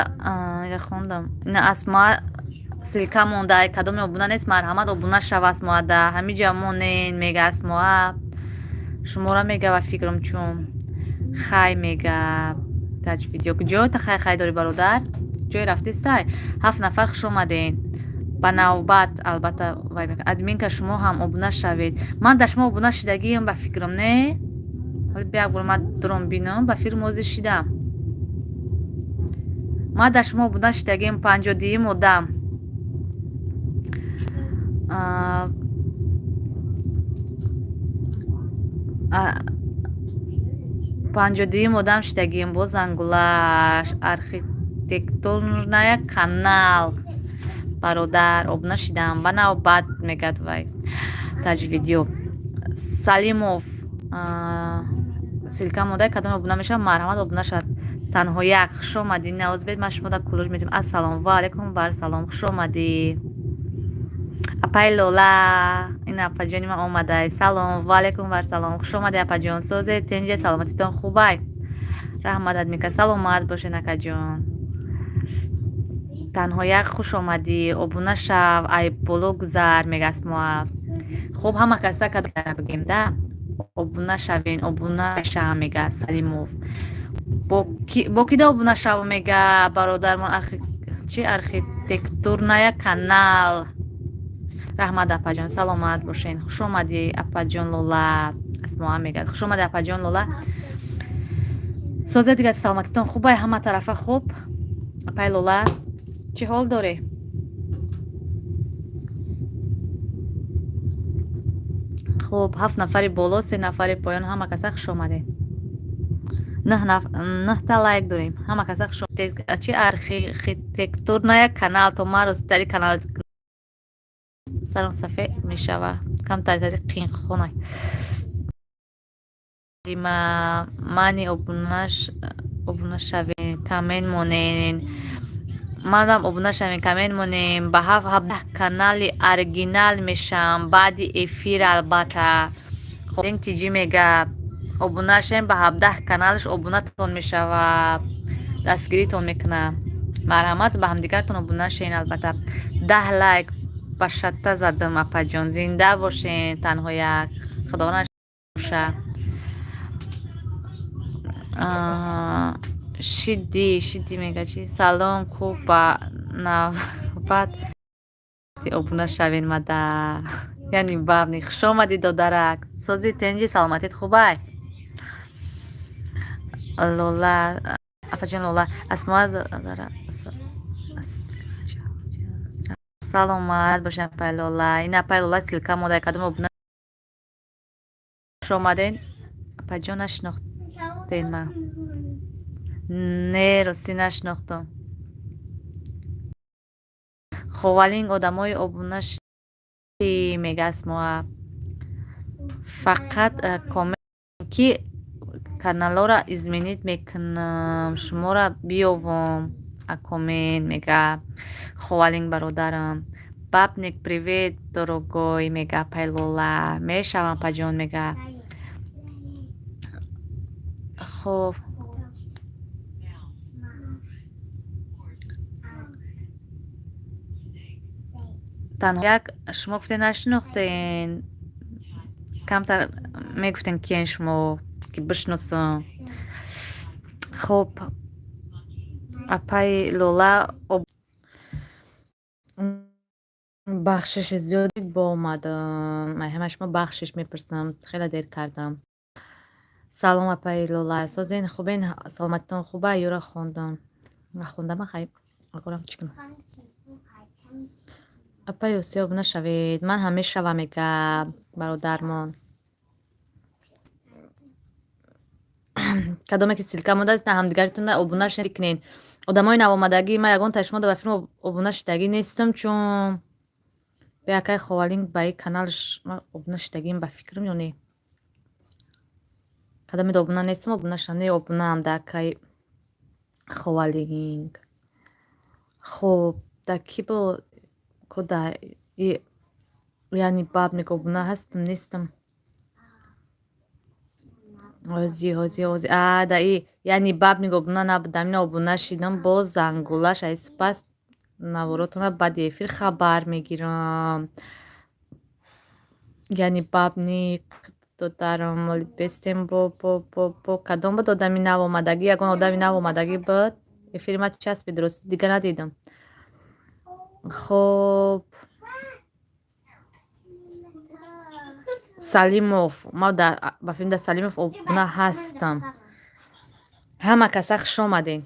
ира хондам. Ина Асмоа ссылка монда. Кадоме обуна нест, марҳамат, обуна шава Асмоада. Ҳамин ҷа монен, мега Асмоа. Шуморо мега ва фикрам чун хай, мега таҷ видео. Куҷо та хай хай дорӣ, бародар? Ҷое рафтестай? Ҳафт нафар хуш омаден. Ба навбат албатта вай мекунад. Админка, шумо ҳам обуна шавед. Ман дар шумо обуна шидагиам ба фикрам, не? Ҳоли бия як бор ман дуром бинам, ба фирм ҳозир шидам. Ман дар шумо обуна шидагиам, 52-юм одам. 52-юм одам шидагием. Бо зангулаш архитектурная канал, бародар, обуна шидам ба навбат, мегӯяд вай таҷвидиё. Салимов, ссылка модай, кадоме обуна мешавад, марҳамат, обуна шавад. Танҳо як, хуш омадӣ. Навозбед, ман шумода кулуш медиҳам. Ассалому алайкум, бар салом, хуш омадӣ, апай Лола. Ин апаҷони ман омадай. Салом, ва алайкум бар салом, хуш омадӣ, апаҷон. Созе, тенҷа, саломатитон хубай? Раҳмат, адмика, саломат бошед, акаҷон. Танҳо як, хуш омадӣ, обуна шав, ай боло гузар, мега Асмоа. Хуб, ҳама каса бигем да, обуна шавен, обуна шав, мега Салимов. Бо кида обуна шав, мега бародармон чи архитектурная канал. Раҳмат, апаҷон, саломат бошен. Хуш омадӣ, апаҷон Лола. Асмоа мегӯяд: хуш омадӣ, апаҷон Лола. Созе, дигар саломатитон хубай, ҳама тарафа хуб? Апай Лола, чӣ ҳол дорӣ? Хуб, ҳафт нафари боло, се нафари поён, ҳама каса хуш омадед. Нӯҳта лайк дорем. Ҳама каса хуш. Чи архитектурная канал, то марӯз тари канал сарон сафед мешава, камтар тари қинхонай. Мани обуна шавем, коммент монен. Манам обуна шавем, коммент монем. Ба ҳабдаҳ канали оригинал мешам баъди эфир, албатта. Тиҷи мега: обуна шавем, ба 17 каналаш обунатон мешава, дастгиритон мекунам. Марҳамат, ба ҳамдигартон обуна шавен, албатта. 10 лайк ба шатта задам, апаҷон, зинда бошен. Танҳо як, худованд боша. Шидди шидди мега чи? Салом, хуб, ба навбат обуна шавен мада, яъне бабни. Хуш омадӣ, додарак. Сози, тенҷи, саломатит хубай, Лола, апаҷон Лола? Асмоа, саломат бошед, апай Лола. Ин апай Лола ссылка модай, кадом обуна. Хуш омаден, апаҷон. Нашинохтен ма? Не, ростӣ нашинохтам. Ховалинг одамои обуна мега Асмоа. Фақат коммент ки каналҳоро изменить мекунам, шуморо биёвам а коммент, мега Ховалинг бародарам. Бабник, привет, дорогой, мега апай Лола. Мешавам, апаҷон, мега. Хуб, танҳо як, шумо гуфтед, нашинохтен. Камтар мегуфтен, киен шумо, ки бишносам. Хуб, апаи Лола, бахшиши зиёде бо омадам. Ҳама шумо бахшиш мепурсам, хеле дер кардам. Салом, апаи Лола, созен, хубен, саломатитон хуба? Юра хондам, нахондама, хай акорам, чӣ кунам? Апаи Осиё, обуна шавед, ман ҳам мешавам, мега бародармон. Кадоме ки ссылка мондааст, ҳамдигаритон обуна кунед. Одамои навомадагӣ, ман ягон таи шумо ба филм обуна шидагӣ нестам, чун беакай Ховалинг ба ин каналаш ман обуна шидагим ба фикрам ё не? Кадомед обуна нестам, обуна шавам. Не, обунаам да акай Ховалинг. Хуб, да ки бо куда, яъне бабник обуна ҳастам, нестам? Ҳози, ҳози, ҳози, а да и яъне бабник обуна набудам, ина обуна шидам. Боз зангулаш ай сипас наворотона баъди эфир хабар мегирам. Яъне бабник додарам моли бестем. Бо кадом буд одами навомадагӣ? Ягон одами навомадагӣ буд, эфири ма часпид, ростӣ дига надидам. Хуб, Салимов, ма ба филм да Салимов обуна ҳастам. Ҳама каса хуш омадем.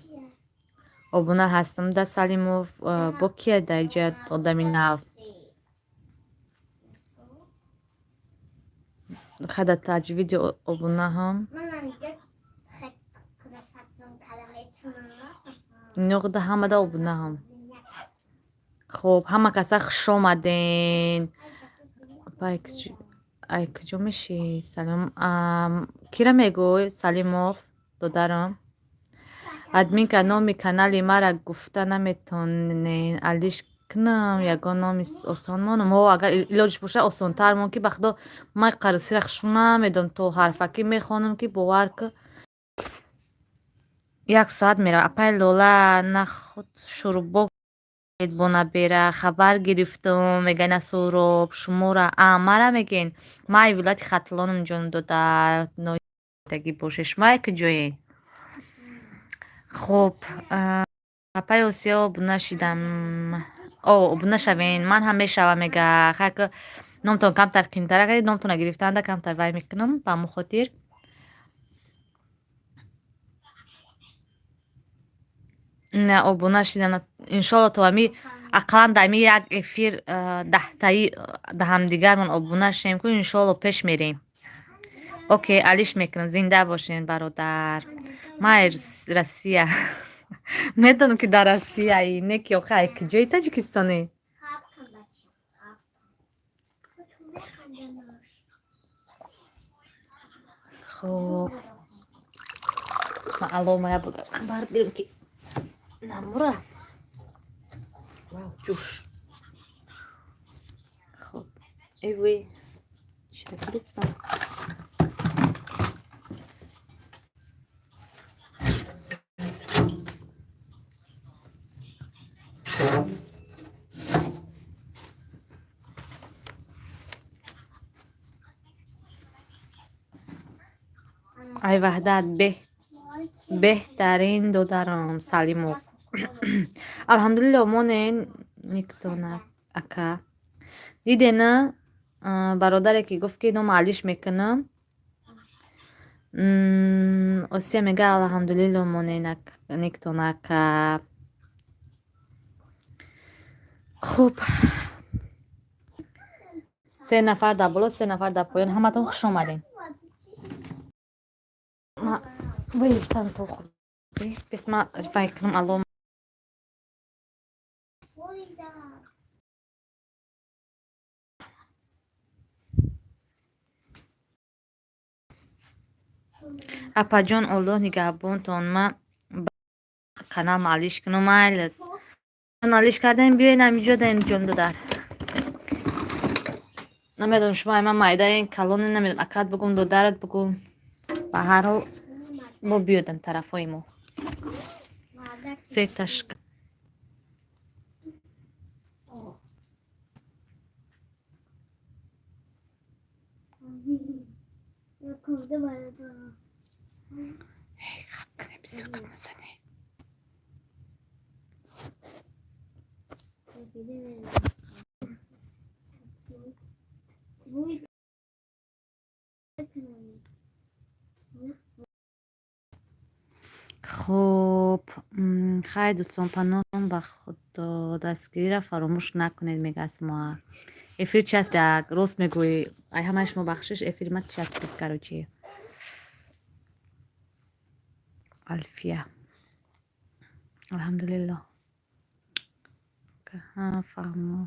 Обуна ҳастам да Салимов. Бо кия да иҷа одами нав? Хада таҷвиди обунаҳам. Иноғда ҳамада обунаам. Хоб, ҳама каса хуш омаден. Ай куҷо мешӣ? Салим, кира мегӯй? Салимов, додарам. Админка, номи канали мара гуфта наметонен. Алиш кунам, ягон номи осон монам. О, агар илоҷиш боша, осонтар мон, ки ба худо ман қарисира хушу намедонам, то ҳарфакӣ мехонам, ки бовар ку, як соат мерава. Апай Лола, нахуд шурбо бо набера хабар гирифтум, мегӯян Суроб шумора. А, мара мегӯен? Ман ай вилояти Хатлоном, ҷон додар, ноги боше. Шумо ай куҷоед? Хуб, апай Осиё, обуна шидам. О, обуна шавен, ман ҳам мешавам, мега. Хайр, номтон камтар қиинтара, номтона гирифтанда камтар вай мекунам, ба ҳамон хотир. На, обуна шидан, иншолло, то ами ақаллан дар ами як эфир 10таи да ҳамдигармон обуна шем ку, иншолло, пеш мерем. Окей, алиш мекунам. Зинда бошен, бародар. Ман Россия. Медонам, ки дар Россияи, не ки охи ай куҷои Таҷикистоне? Хаб кун, бача, хаб. Ту механданаш. Хуб, ман аломая бурда хабар бирам, ки намура. Вау, ҷӯш. Хуб, эвой, чира гирифтам. Ай Ваҳдат, беҳтарин додарам Салимов. Алҳамдулилло, монен, никтона ака. Дидена, бародаре ки гуфт, ки ном алиш мекунам. Осия мега, алҳамдулилло, монен, никтона ака. Хуб, се нафар дар боло, се нафар дар поён, ҳаматон хуш омадем. Вай, сарам то хӯрд. Бес, ма вай кунам алло. Фойда. Апаҷон, Оллоҳ нигаҳбонтон, ман канал алиш кунам, майли. Алиш кардем, биёен ҳамиҷо даем, ҷон додар. Намедонам, шумо ай ман майдаен, калоне, намедонам, акат бугум, додарат бугум. Ба ҳар ҳол, мо биёдам тарафҳои мо. Се ташка. Эй, хаб кане, бисёр гап назане. Хуб, хайр, дӯстон, паноҳтон ба Худо, дастгириро фаромӯш накунед, мега Асмоа. Эфир часпид, рост мегӯӣ. Ай ҳамаи шумо бахшиш, эфири ман часпид, короче. Алфия. Алҳамдулилло. Фаҳмо.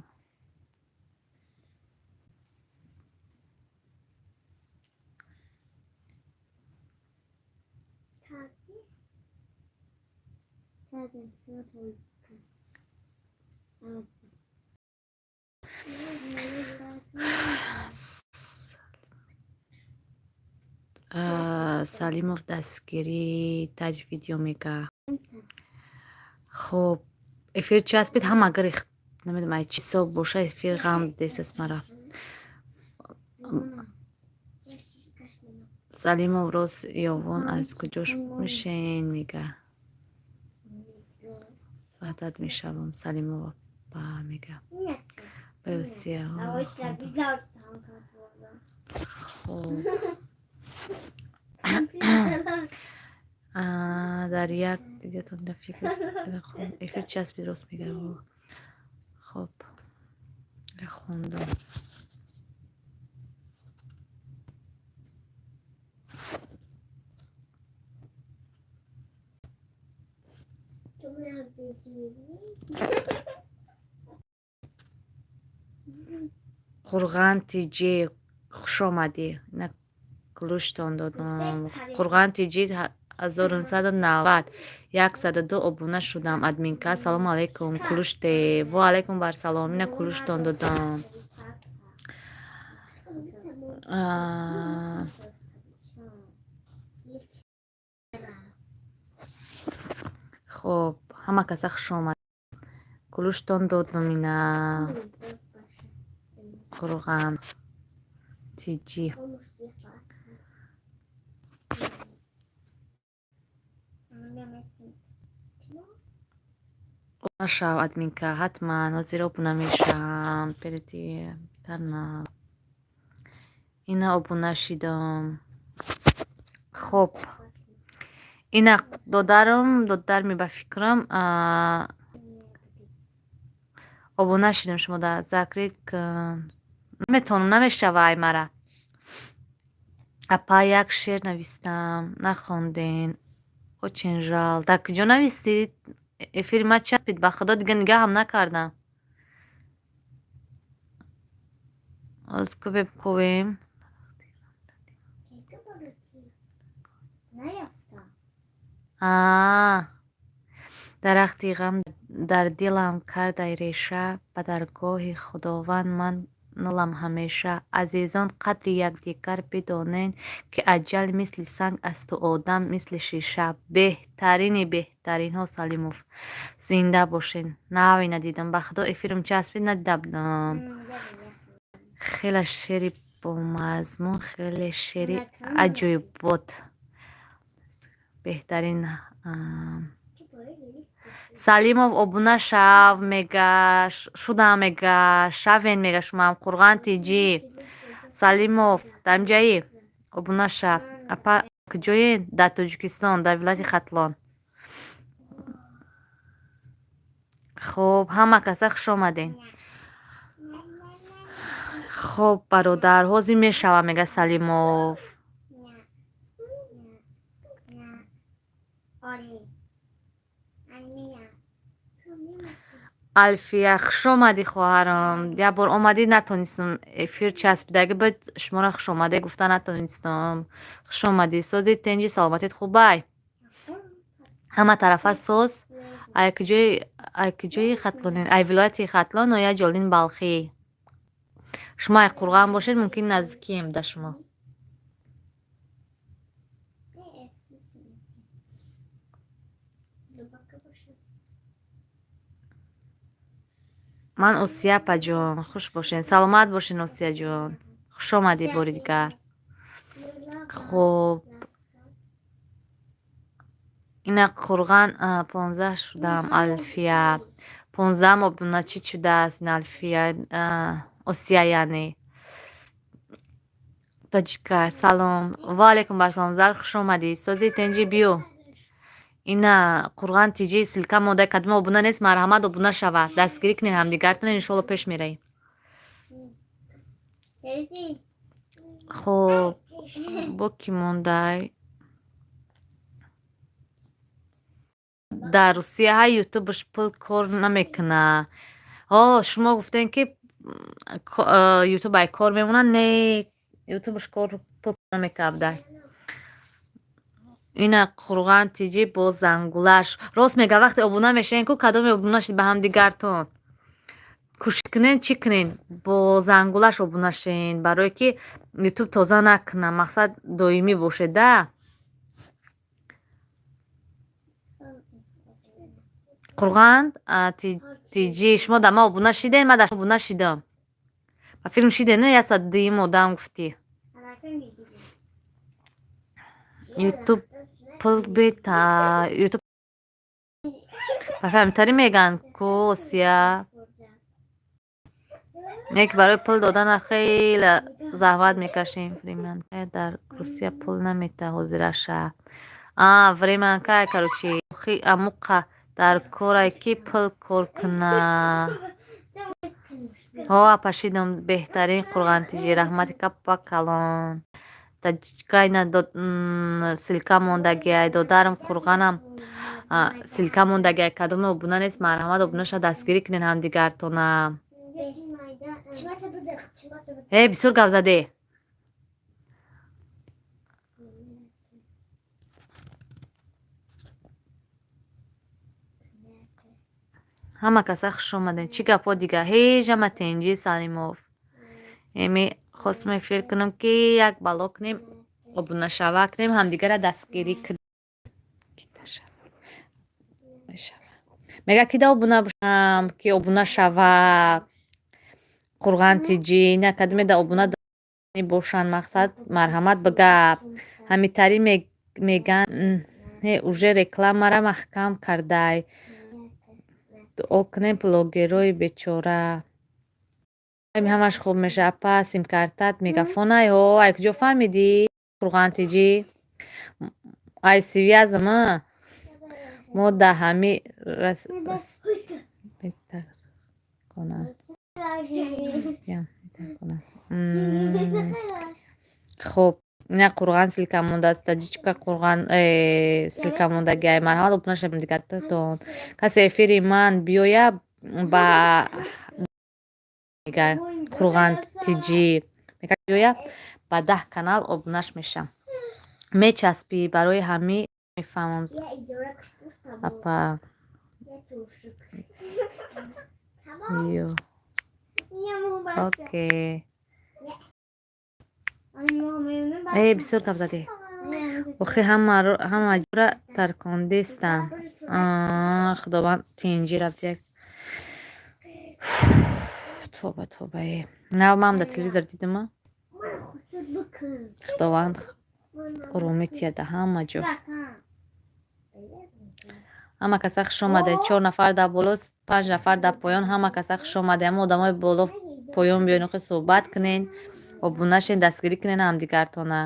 Салимов, дастгирӣ таҷ видео мега. Хуб, эфир часпид, ҳама гирихт. Намедонам, ай чӣ ҳисоб боша, эфир ғам десаст мара. Салимов, рост ёвон аз куҷош мешен, мега. Ваҳдат мешавам, Салимова ба мега. Ба Осия. Хуб. Дар як эфир часпид, рост мега. Хуб, хондам. Қурған Тҷхушомадӣ. Ина ключтон додам. Қурған Тҷ 1990 102 обуна шудам. Админка, салому алайкум. Ключте. Во алайкум барсалом. Ина ключтон додам. Хоб, ҳама каса хушомад. Ключтон додам ина. Қурған Тҷ. Шав, админка, ҳатман ҳозир обуна мешавам. Переди тана. Ина обуна шидам. Хоб. Ина додарам, додарми, ба фикрам, обуна шидам шумо да закрыть кун. Наметавонам, намешава ай мара. Апа, як шеър навистам, нахонден. Очень жаль. Дар куҷо навистид? Эфири ма часпид, ба худо, дига нигаҳам накардам. Оз кубем, кувем. А дарахти ғам дар дилам кардай реша, ба даргоҳи Худованд ман нолам ҳамеша. Азизон, қадри якдигар бидонен, ки аҷал мисли санг асту одам мисли шиша. Беҳтарини беҳтаринҳо, Салимов, зинда бошен. Наве надидам, ба худо, эфирам часпид, надида будам. Хеле шеъри бомазмун, хеле шеъри аҷоибот, беҳтарин. Салимов, обуна шав мега, шудам мега, шавен мега шумоам. Қурған Тҷ, Салимов, дар инҷаи, обуна шав. Апа, куҷоед? Дар Тоҷикистон, дар вилояти Хатлон. Хуб, ҳама каса хуш омадем. Хуб, бародар, ҳозир мешава мега Салимов. Алфия, хушомадӣ, хоҳарам. Як бор омадӣ, натонистам, эфир часпидаги буд, шуморо хушомадӣ гуфта натонистам. Хушомадӣ. Сози, тинҷи, саломатит хубай? Ҳама тарафа соз. Ай куҷои Хатлонен? Ай вилояти Хатлон, ноҳияи Ҷолин Балхӣ. Шумо ай Қурған бошед, мумкин наздикием да шумо. Ман Осия, апаҷон, хуш бошен, саломат бошен, Осияҷон. Хушомадӣ бори дигар. Хуб. Ина Қурған 15 шудам, Алфия. 15-ам обуначӣ шудааст ин Алфия, Осия яъне. Тоҷика, салом. Ва алайкум барсалом. Зар, хуш омадӣ. Сози, тинҷӣ, биё. Ина Қурған Тҷ ссылка монда, кадоме обуна нест, марҳамат, обуна шавад. Дастгирӣ кунед ҳамдигартона, иншоалло пеш меравем. Хуб, бо кӣ мондай? Дар Русия ҳай ютубаш пул кор намекунад. Ҳо, шумо гуфтем, ки ютуб ай кор мемонад, не, ютубаш кор пул намекардай. Ина Қурған Тҷ бо зангулаш. Рост мега, вақте обуна мешавем ку, кадоме обуна шид ба ҳамдигартон. Кӯшиш кунен, чӣ кунен, бо зангулаш обуна шен, барое ки ютуб тоза накунад, мақсад доимӣ бошед да. Қурған Тҷ, шумо дар ман обуна шидем, ман дар шумо обуна шидам. Ба филм шидем, не, 102-юм одам гуфтӣ. Ютуб пул бета, ютуб ба фаҳмтарӣ мегӯянд ку, Осия. Не ки барои пул додана хеле заҳмат мекашем. Времянка дар Русия пул намета ҳозираша. А, времянка, короче, амуқа дар корай ки пул кор куна. Ҳо, апа, шидам, беҳтарин, Қурған Тҷ, раҳмати капа калон. Таҷикайна ссылка мондагиай, додарам Қурғанам ссылка мондагиай. Кадоме обуна нест, марҳамат, обунаша дастгирӣ кунед ҳамдигартона. Э, бисёр гап заде. Ҳама каса хуш омадед. Чӣ гапҳо дига? Ҳеҷ, ҳама тинҷӣ. Салимов, эми хостам эфир кунам, ки як бало кунем, обунашава кунем, ҳамдигара дастгирӣ кунем. Мега, ки да обуна бошам, ки обуна шава. Қурған тиҷӣ ина кадоме да обуна бошанд, мақсад, марҳамат, ба гап. Ҳамитарӣ меган, не, уже рекламара маҳкам кардай. Дуо кунем, блогерои бечора ҳамаш хуб мешавад. Апа, симкартат мегафонай? Ҳо, ай куҷо фаҳмидӣ, Қурған тиҷӣ? Ай связь-ма мо да ҳами метарконанд. Хуб, ина Қурған ссылка мондааст, таҷичка Қурған ссылка мондагиай. Марҳамат, обуна шавем дигартон. Касе эфири ман биёя, ба мега Қурған тиҷӣ, мега биёя, ба 10 канал обунаш мешам. Мечаспӣ, барои ҳами мефаҳмам, апа. Ё, окей. Э, бисёр гап задӣ. Охи, ҳама ҷора таркондистанд. Худованд тинҷӣ рафт як. Тоба, тобае. Нав ман дар телевизор дидама. Худованд оромӣ тияда ҳама ҷо. Ҳама каса хуш омадед. Чор нафар дар боло, панҷ нафар дар поён. Ҳама каса хуш омадед. Ҳама одамои боло, поён биёен, охи, суҳбат кунен, обуна шен, дастгирӣ кунен ҳамдигартона.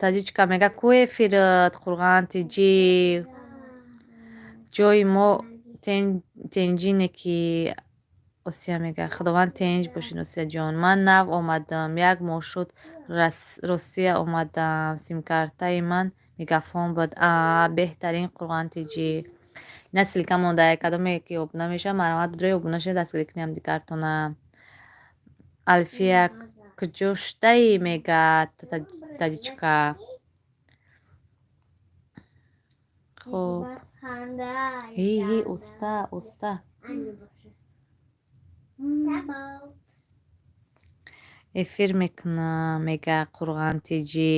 Таҷичка мега, ку эфират, Қурған тиҷӣ? Ҷои мо тенҷине ки Осия мега. Худованд тенҷ бошед, Осияҷон. Ман нав омадам, як моҳ шуд, Россия омадам. Симкартаи ман мегафон буд. А, беҳтарин, Қурған тиҷӣ. Ина ссылка мондае, кадоме ки обуна мешавад, марҳамат, бидрои обуна шавед, дастгирӣ кунед ҳамдигартона. Алфия, куҷо шудаӣ, мега таҷичка. Хуб, ҳи ҳи, уста, уста. Эфир мекунам, мега Қурған тиҷӣ.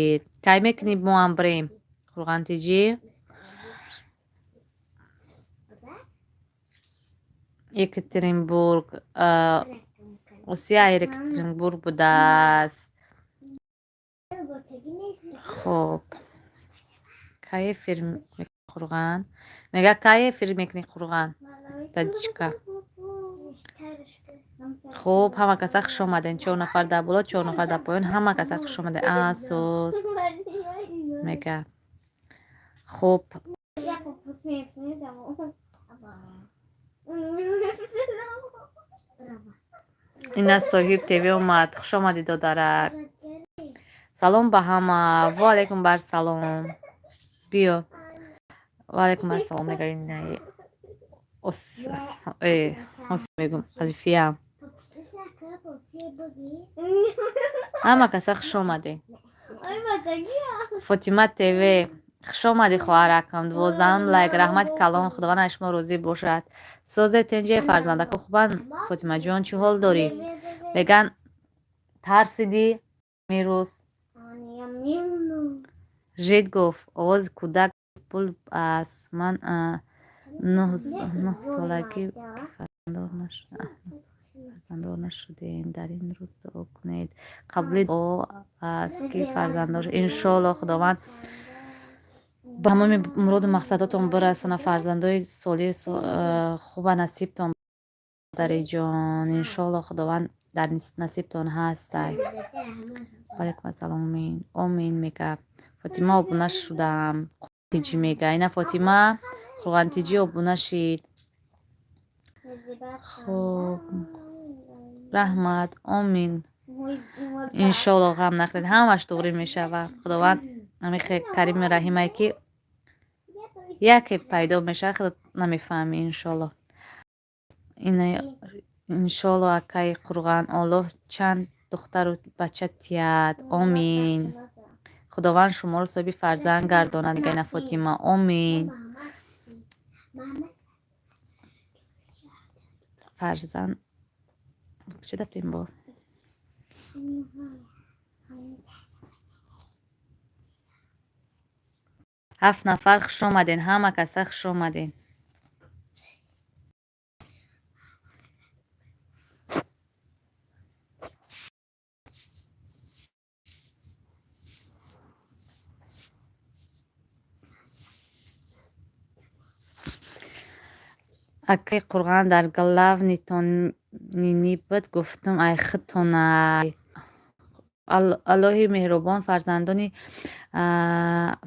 Кай мекунӣ, мо ҳам бирем, Қурған тиҷӣ? Екатеринбург, Осия Екатеринбург будааст. Хуб, кай эфир, Қурған мега, кай эфир мекунӣ, Қурған таҷичка? Хуб, ҳама каса хуш омаден. Чор нафар дар боло, чор нафар дар поён. Ҳама каса хуш омаден. Асос мега. Хуб, ина Соҳиб ТВ омад. Хуш омадӣ, додарак. Салом ба ҳама. Ва алайкум бар салом. Биё, ва алайкум бар салом, мега. Ос мегум, Алфия. Ҳама каса хуш омадед. Фотима ТВ, хуш омадӣ, хоҳаракам. 12-ам лайк, раҳмати калон, Худованд аз шумо розӣ бошад. Созе, тенҷе, фарзандако хубанд? Фотимаҷон, чӣ ҳол дорӣ? Меган, тарсидӣ мирӯз? Жид гуфт, овози кӯдак пул аст. Ман 9 солагӣ фарзанддор нашудем. Дар ин рӯз дуо кунед, қабули дуо аст, ки фарзанддор. Иншоалло, Худованд ба ҳамаи муроду мақсадотон бирасона, фарзандои солиҳ, хуба насибтон, модариҷон. Иншоалло, Худованд дар насибтон ҳастай. Ваалайкум ассалом, омин, омин, мега Фотима. Обуна шудам, тиҷӣ, мега. Ина Фотима Қурғантиҷӣ обуна шид. Хуб. Раҳмат, омин. Иншолло, ғам нахӯред, ҳамаш туғрӣ мешавад. Худованд ҳамихе карими раҳимае, ки яке пайдо мешавад, худат намефаҳмӣ, иншолло. Иншолло, акаи Қурған, Оллоҳ чанд духтару бача тиҳад. Омин. Худованд шуморо соҳиби фарзанд гардонад, мегӯяд Фотима. Омин. Фарзанд чӣ дафтем бо ҳафт нафар. Хуш омаден, ҳама каса хуш омаден. Акаи Қурған, дар главный тон нинӣ буд, гуфтам, ай худтонай. Аллоҳи меҳрубон фарзандони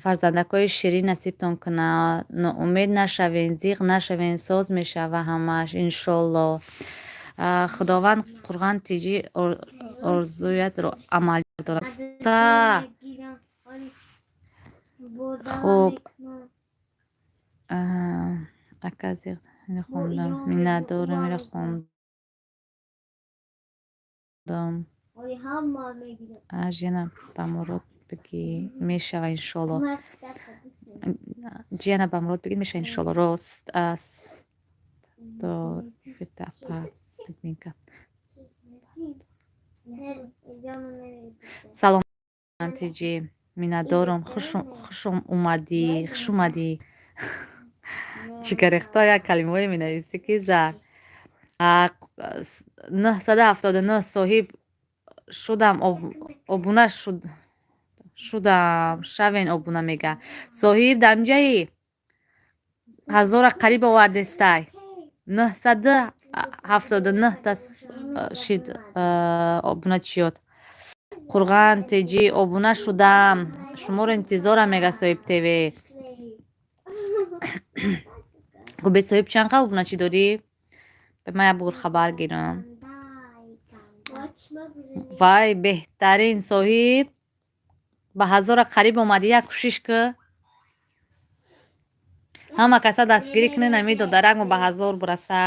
фарзандакҳои ширин насибтон кунад. Ноумед нашавен, зиқ нашавен, соз мешава ҳамааш, иншолло. Худованд Қурған тиҷӣ орзуятро амалӣ дорад. Уста, хуб, ака, зиқ хондам, миннатдорам, ира хондам. Ҷиана, ба Мурод бигӣ, мешава, иншолло. Ҷиана, ба Мурод бигӣ, мешава, иншолло. Рост аст, то апа Людминка. Салом, тиҷӣ, миннатдорам, хуш омадӣ, хуш омадӣ. Чигарехто як калимаҳое менависӣ, ки за 979 соҳиб шудам, обуна шудам, шавен обуна, мега. Соҳиб, дамҷаи ҳазора қариб овардестай, 979-та шид обуначиёт. Қурған теҷӣ, обуна шудам, шуморо интизорам, мега Соҳиб ТВ. Гӯ, Соҳиб, чанд қа обуначӣ дорӣ? Ман як бор хабар гирам. Вай, беҳтарин, Соҳиб, ба ҳазора қариб омадӣ, як кӯшиш кӣ, ҳама каса дастгирӣ кунед, ами додаракмо ба 1000 бураса.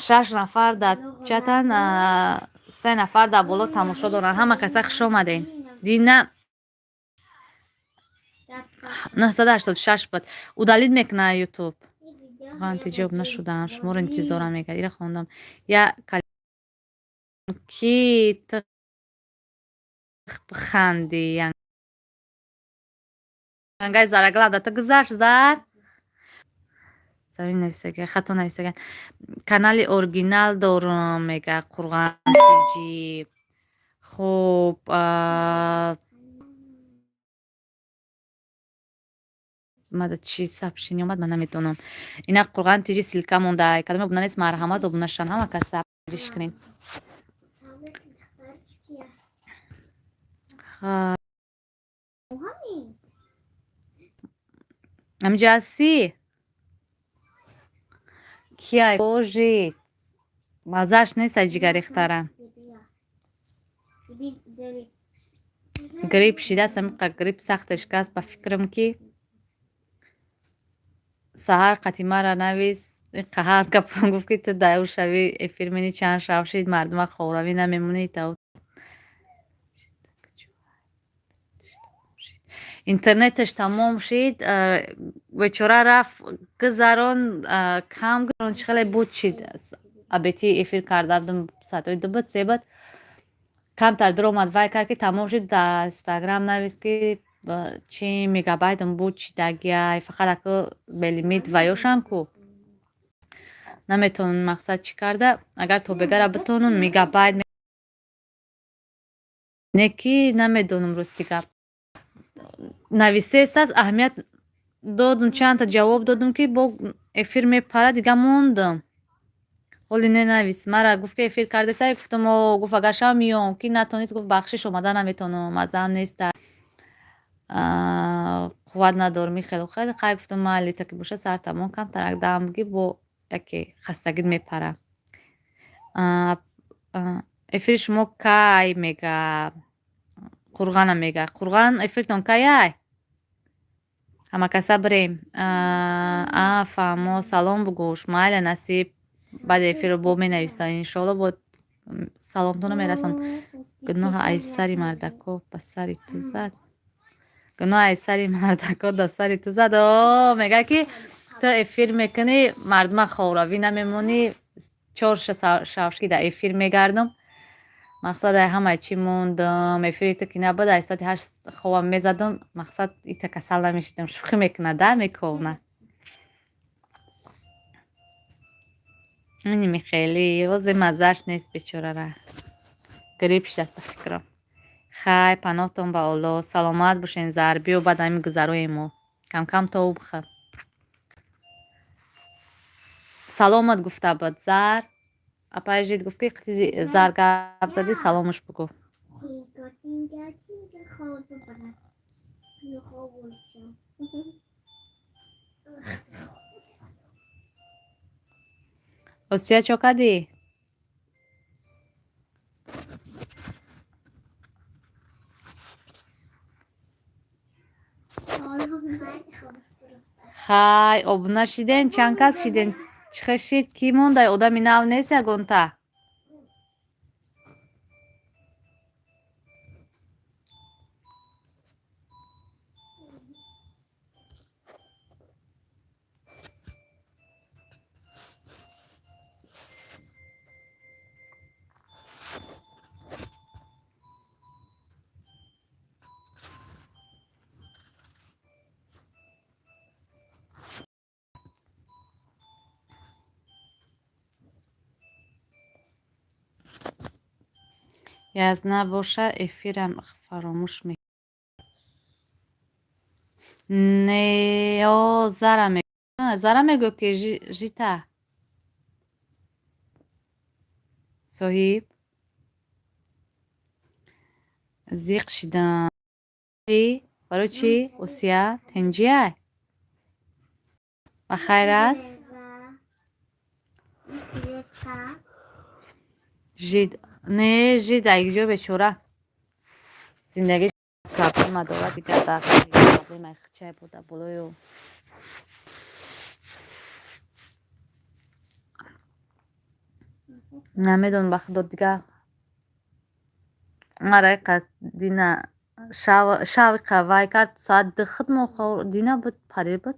Шаш нафар дар чатан, се нафар дар боло тамошо доранд. Ҳама каса хуш омадем. Дина 986 буд, удалить мекунад Ютуб. Ҷавоб нашудам, шуморо интизорам, мегӯяд. Ира хондам. Я ки ту бихандӣ, янгаи зарагла да ту гузашт, зар зарин нависага, хато нависага. Канали оригинал дорум, мега Қурған тиҷӣ. Хуб, мада чи сообщение омад, ман намедонам. Ина Қурған тиҷи ссылка монда, кадоме обуна нест, марҳамат, обуна шан, ҳама каса диш кунед. Салом, духтарчикия. Ҳамин. Ҳаминҷо ҳастӣ? Кия божи, маззааш нест, ай ҷигарихтара. Биби дери. Грипп шидааст, ҳамиқа грипп сахтеш каст, ба фикрам, ки саҳар қатимара навис, қаҳар гапам гуфт, ки ту дар шави эфир мени, чанд шав шид, мардума ховравӣ намемонӣ, та интернеташ тамом шид, бечора рафт гузарон, кам гузарон, чӣ хеле буд, шид. Абети эфир карда будам, соатҳои 2 буд, 3 буд, камтар дуромад, вай кард, ки тамом шуд. Дар Инстаграм навис, ки чи мегабайтам буд, чидагиай, фақат аку белимит ваёшам ку наметавонам, мақсад чӣ карда, агар то бегара битонам мегабайт не, ки намедонам, рости гап, нависест аст, аҳамият додум, чандта ҷавоб додум, ки бо эфир мепарад, дига мондам. Ҳоли не навис, мара гуфт, ки эфир кардесай, гуфтам о, гуфт, агар шав миём, ки натонист, гуфт, бахшиш, омада наметавонам, маззаам неста. Қувват надорам, хеле хеле хай гуфтам, майли, таки боша, сар тамом, камтарак дам бигир, бо яке хастагит мепара. Эфири шумо кай, мега Қурғана, мега Қурған, эфиртон кай? Ҳама каса бирем. А, фаҳмо, салом бугӯш, майла, насиб, баъди эфирро бо менависам, иншоалло, бо саломтонро мерасонам. Гуноҳ аз сари мардако ба сари ту зад, гуноҳ аз сари мардако да сари ту зад. О, мега ки ту эфир мекунӣ, мардума ховравӣ намемонӣ, чор шавшки дар эфир мегардам. Мақсад, ай ҳамаи чӣ мондам, эфири ту ки набуд, ай соати 8 хобам мезадам, мақсад, ита касал намешидам. Шӯхӣ мекунад, да, мековна. Иними хеле озе маззаш нест, бечорара грипп шидаст ба фикрам. Хай, паноҳтон ба Олло, саломат бошен. Зар биё, баъд ҳамин гузароем, мо камкам тов бихӯр. Саломат гуфта буд Зар. Апаи Жид гуфт, ки қити Зар гап задӣ, саломаш бугӯ. Тинга, тинга, тинга, хоб бара. Хоб бошам. Осия, чо кардӣ? Хай, обуна шиден? Чанд кас шиден? Чӣ хел шид? Кӣ мондай? Одами нав нест ягонта? Яз набоша, эфирам фаромӯш ме. Не, о, Зара Зара мегӯ, ки жита соҳиб зиқ шидам. Барои чӣ, Осия, тинҷиай? Ба хайр аст? Жид не, жид айҷо, бечора, зиндагӣ проблема дорад, дигар дар проблемаи хичай буда болою. Намедонам, ба худо, дигар мара иқа дина шав иқа вай кард, соат 2 худ мо дина буд, парир буд,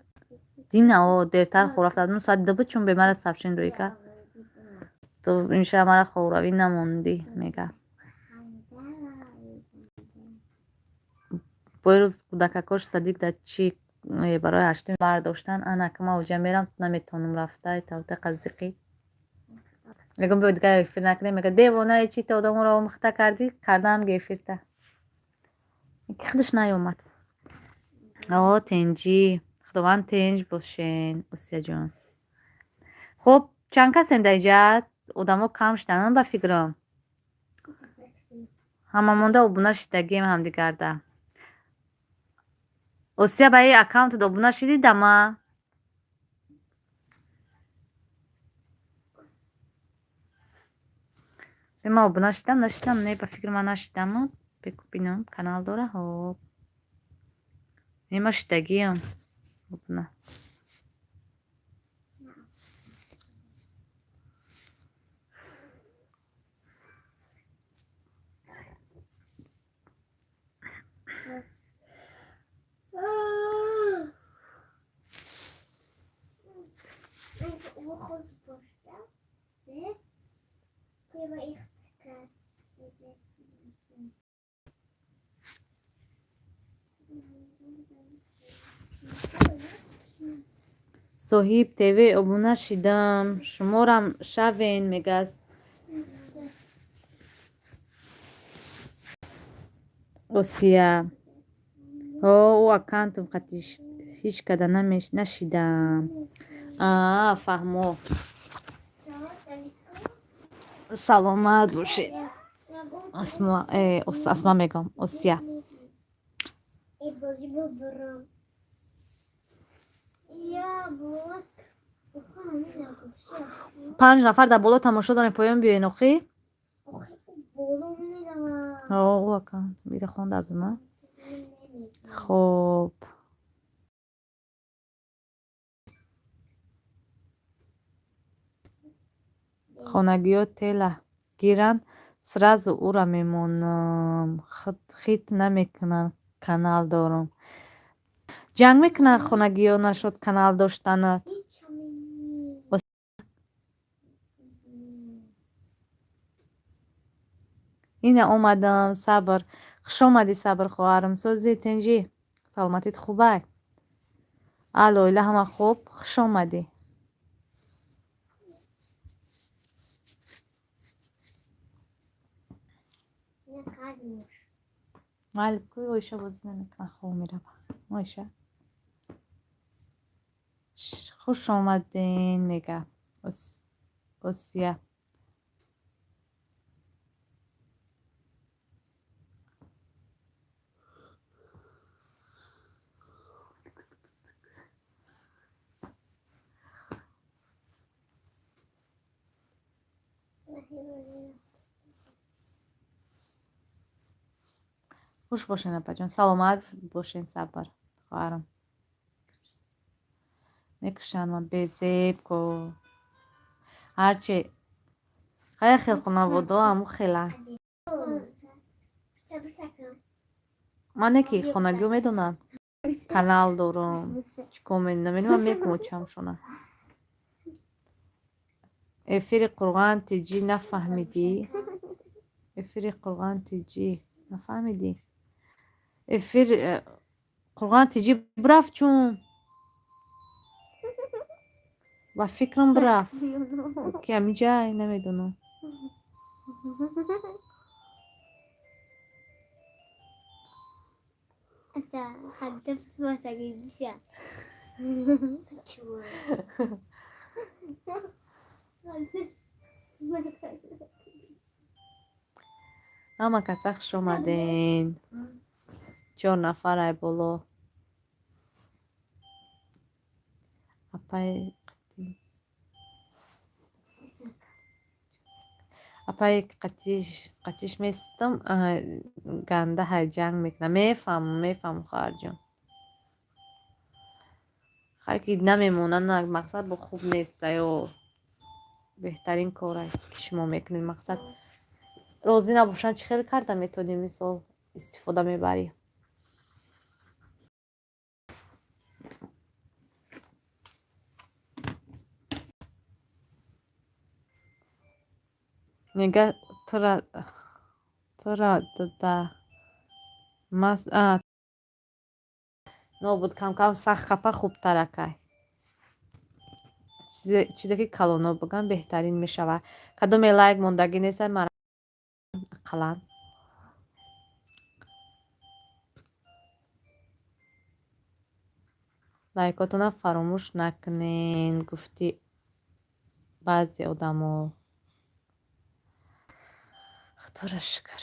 дина, о, дертар хоб рафта будем, соати 2 буд, чун бемара сообщение рӯй кард: ту имшаб мара хобравӣ намондӣ, мега. Бо рӯз кӯдакакош садик да чӣ барои ҳаштум бардоштан, анака ман оҷа мерам, наметавонам рафта, тавтақа зиқӣ. Мегӯм, биё, дигар эфир накунем. Мега, девонаи чӣ, ту одаморо омӯхта кардӣ, кардаам ги эфирта, ки худаш наёмад. О, тинҷӣ, худованд тинҷ бошен, Осияҷон. Хуб, чанд касем дар инҷа? Одамо кам шиданам, ба фикрам, ҳама монда обуна шидагием ҳамдигарда. Осия, ба ин аккаунтат обуна шидӣ дама? Ман обуна шидам, нашидам? Не, ба фикри ман нашидаму. Бинам, канал дора. Ҳоп, не, ман шидагиам обуна. Соҳиб ТВ, обуна шидам, шуморам шавен, мегаз Осия. Ҳо, ӯ аккаунтам қати ҳеҷ када нашидам. А, фаҳмо. Саломат бошед, Асма, Асма мегӯям, Осия. Панҷ нафар дар боло тамошо дорем, поён биёен охи. Мира хонда бима. Хоб. Хонагиҳо тела гиранд, сразу ӯра мемонам. Хит намекунанд, канал дорам. Ҷанг мекунанд хонагиҳо нашуд канал доштанат. Ина омадам, Сабр. Хуш омадӣ, Сабр хоҳарам. Сози тинҷӣ. Саломатит хубай? Алло, оила ҳама хуб? Хуш омадӣ. Майли, кӯи Оиша бозӣ намекунад, хоб мерава. Оиша. Хуш омаден, мега. Осия. Хуш бошен, апаҷон. Саломат бошен, Сабр хоҳарам. Мекушанд ман безеб ко. Ҳарчи хая хел хонаводо ҳаму хела. Ман не ки хонагиҳо медонанд. Канал дорам. Чӣ кор менамедонам, ман мекумучамшона. Эфири Қурған тиҷӣ нафаҳмидӣ? Эфири Қурған тиҷӣ нафаҳмидӣ? Эфир Қурған тиҷӣ бирафт чун ба фикрам бирафт. Ки ҳамиҷай намедонам. Ҳама каса хуш омаден. Чор нафар ай боло. Апай апай қатиш местам, ганда ҳай ҷанг мекунам. Мефаҳмам, мефаҳмам, хоҳарҷон. Хай ки намемонанд, мақсад бо хуб нест ё беҳтарин коре ки шумо мекунед. Мақсад розӣ набошанд, чӣ хел карда метавонӣ, мисол истифода мебарӣ? Нега тура да мас нобуд кам-кам сахт хапа хубтар акай. Чизе ки калоно бигӯям беҳтарин мешавад. Кадоме лайк мондагӣ нест, мара ақаллан. Лайкотона фаромӯш накунен, гуфти баъзе одамо. Худоро шукр.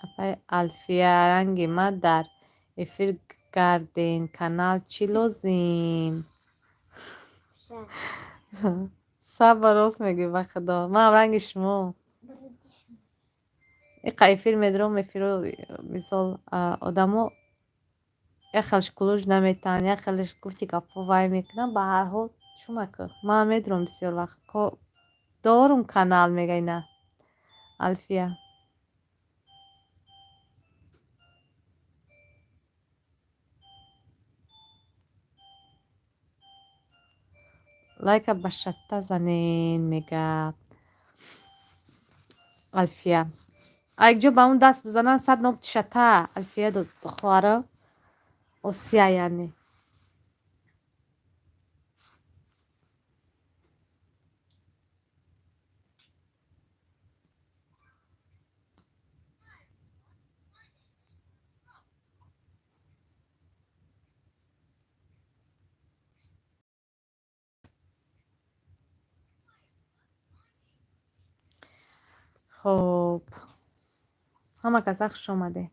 Апай Алфия, ранги ман дар эфир гарден, канал чӣ лозим? Сабр, рост мегӯӣ, ба худо. Манам ранги шумо. Иқа эфир медорам, эфиро мисол одамо як хелш кулуш наметаҳанд, як хелш гуфти гапҳо вай мекунанд, ба ҳар ҳол чумаку. Ман медорам бисёр вақт. Дорум канал мегӯй на. Алфия. Лайка ба шатта занен, мега Алфия. Якҷо ба он даст бизананд, сад ноб шата. Алфия хоҳарам. Осия яъне. Хоб, ҳама каса хуш омадед.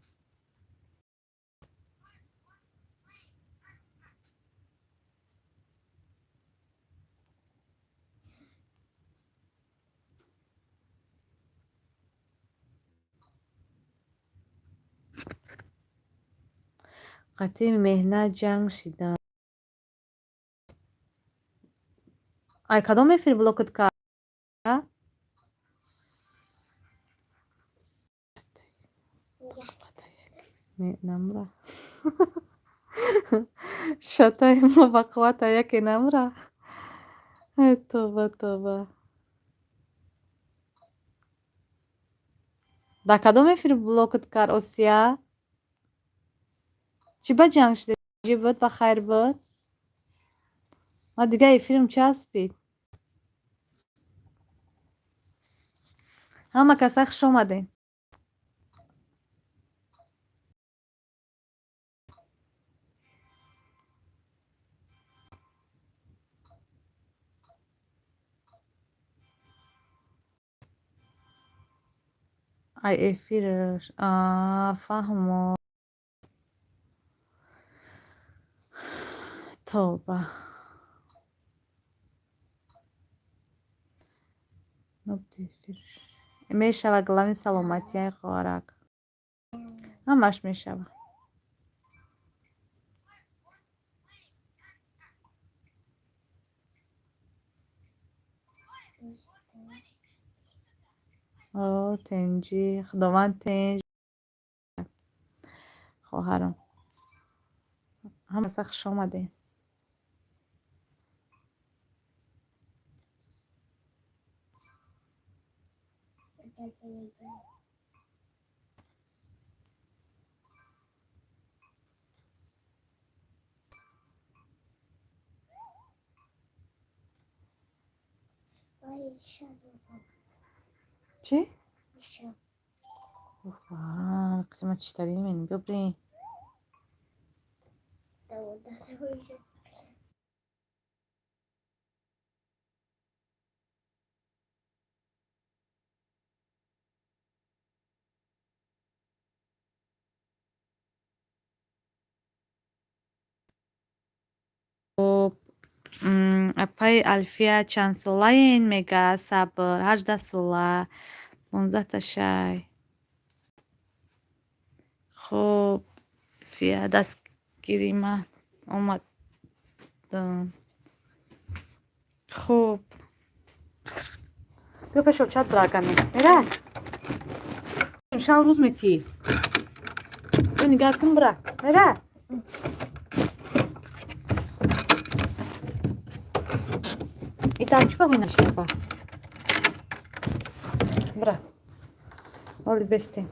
Қатъи меҳнат ҷанг шидам. Ай, кадом эфир блокат кард? Не, намра. Шатаи мо ба қуввата яке намра. Ай, тоба, тоба. Дар кадом эфир блокат кард, Осия? Чӣ ба ҷанг шуда? Ҷи буд, ба хайр буд? Ма дигар эфирам часпид. Ҳама каса хуш омадед. Ай, эфираш. Фаҳмо. Тоба. Мешава, главни саломатияи хоҳарак. Ҳамаш мешава. О, тенҷӣ, Худованд тенҷ. Хоҳарам. Ҳама хуш омадед. Чӣ? Қисмат чиштарӣ мен бибрин. Хоб, апаи Алфия чандсолаен мега Сабр? 18 сола, 15-та шай. Хоб, Фия дастгири ман омадам. Хуб. Биё пеши очат бирагаме. Мера? Имшаб рӯз метиҳӣ. Биё нигаҳ кун бира. Мера? Итам чӣ ба? Бира. Оли бестем.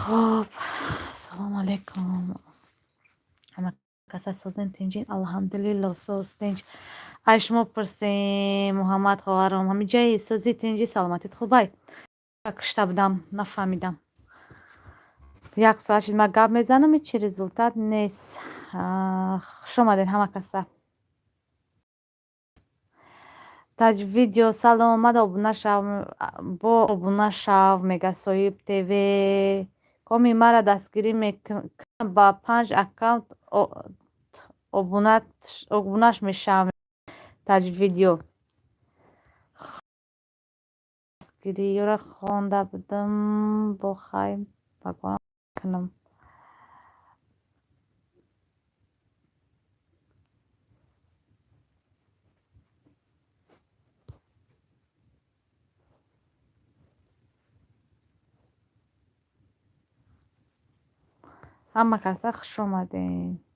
Хоб, салому алейкум. Ҳама каса созен, тинҷин? Алҳамдулилло, соз, тинҷ. Ай шумо пурсем, Муҳаммад хоҳаром, ҳамиҷаи сози, тинҷи, саломатит хубай? Кушта будам, нафаҳмидам. Як соат шуд, ман гап мезанам, ҳечи результат нест. Хуш омадед ҳама каса. Таҷ видео, салом, омада обуна шав, бо обуна шав, мега Соҳиб ТВ. Коми мара дастгирӣ мекунам, ба панҷ аккаунт обунаш мешавам. Таҷ видео. Дастгириёра хонда будам, бо хай пагон кунам. Ҳама каса хуш омадед.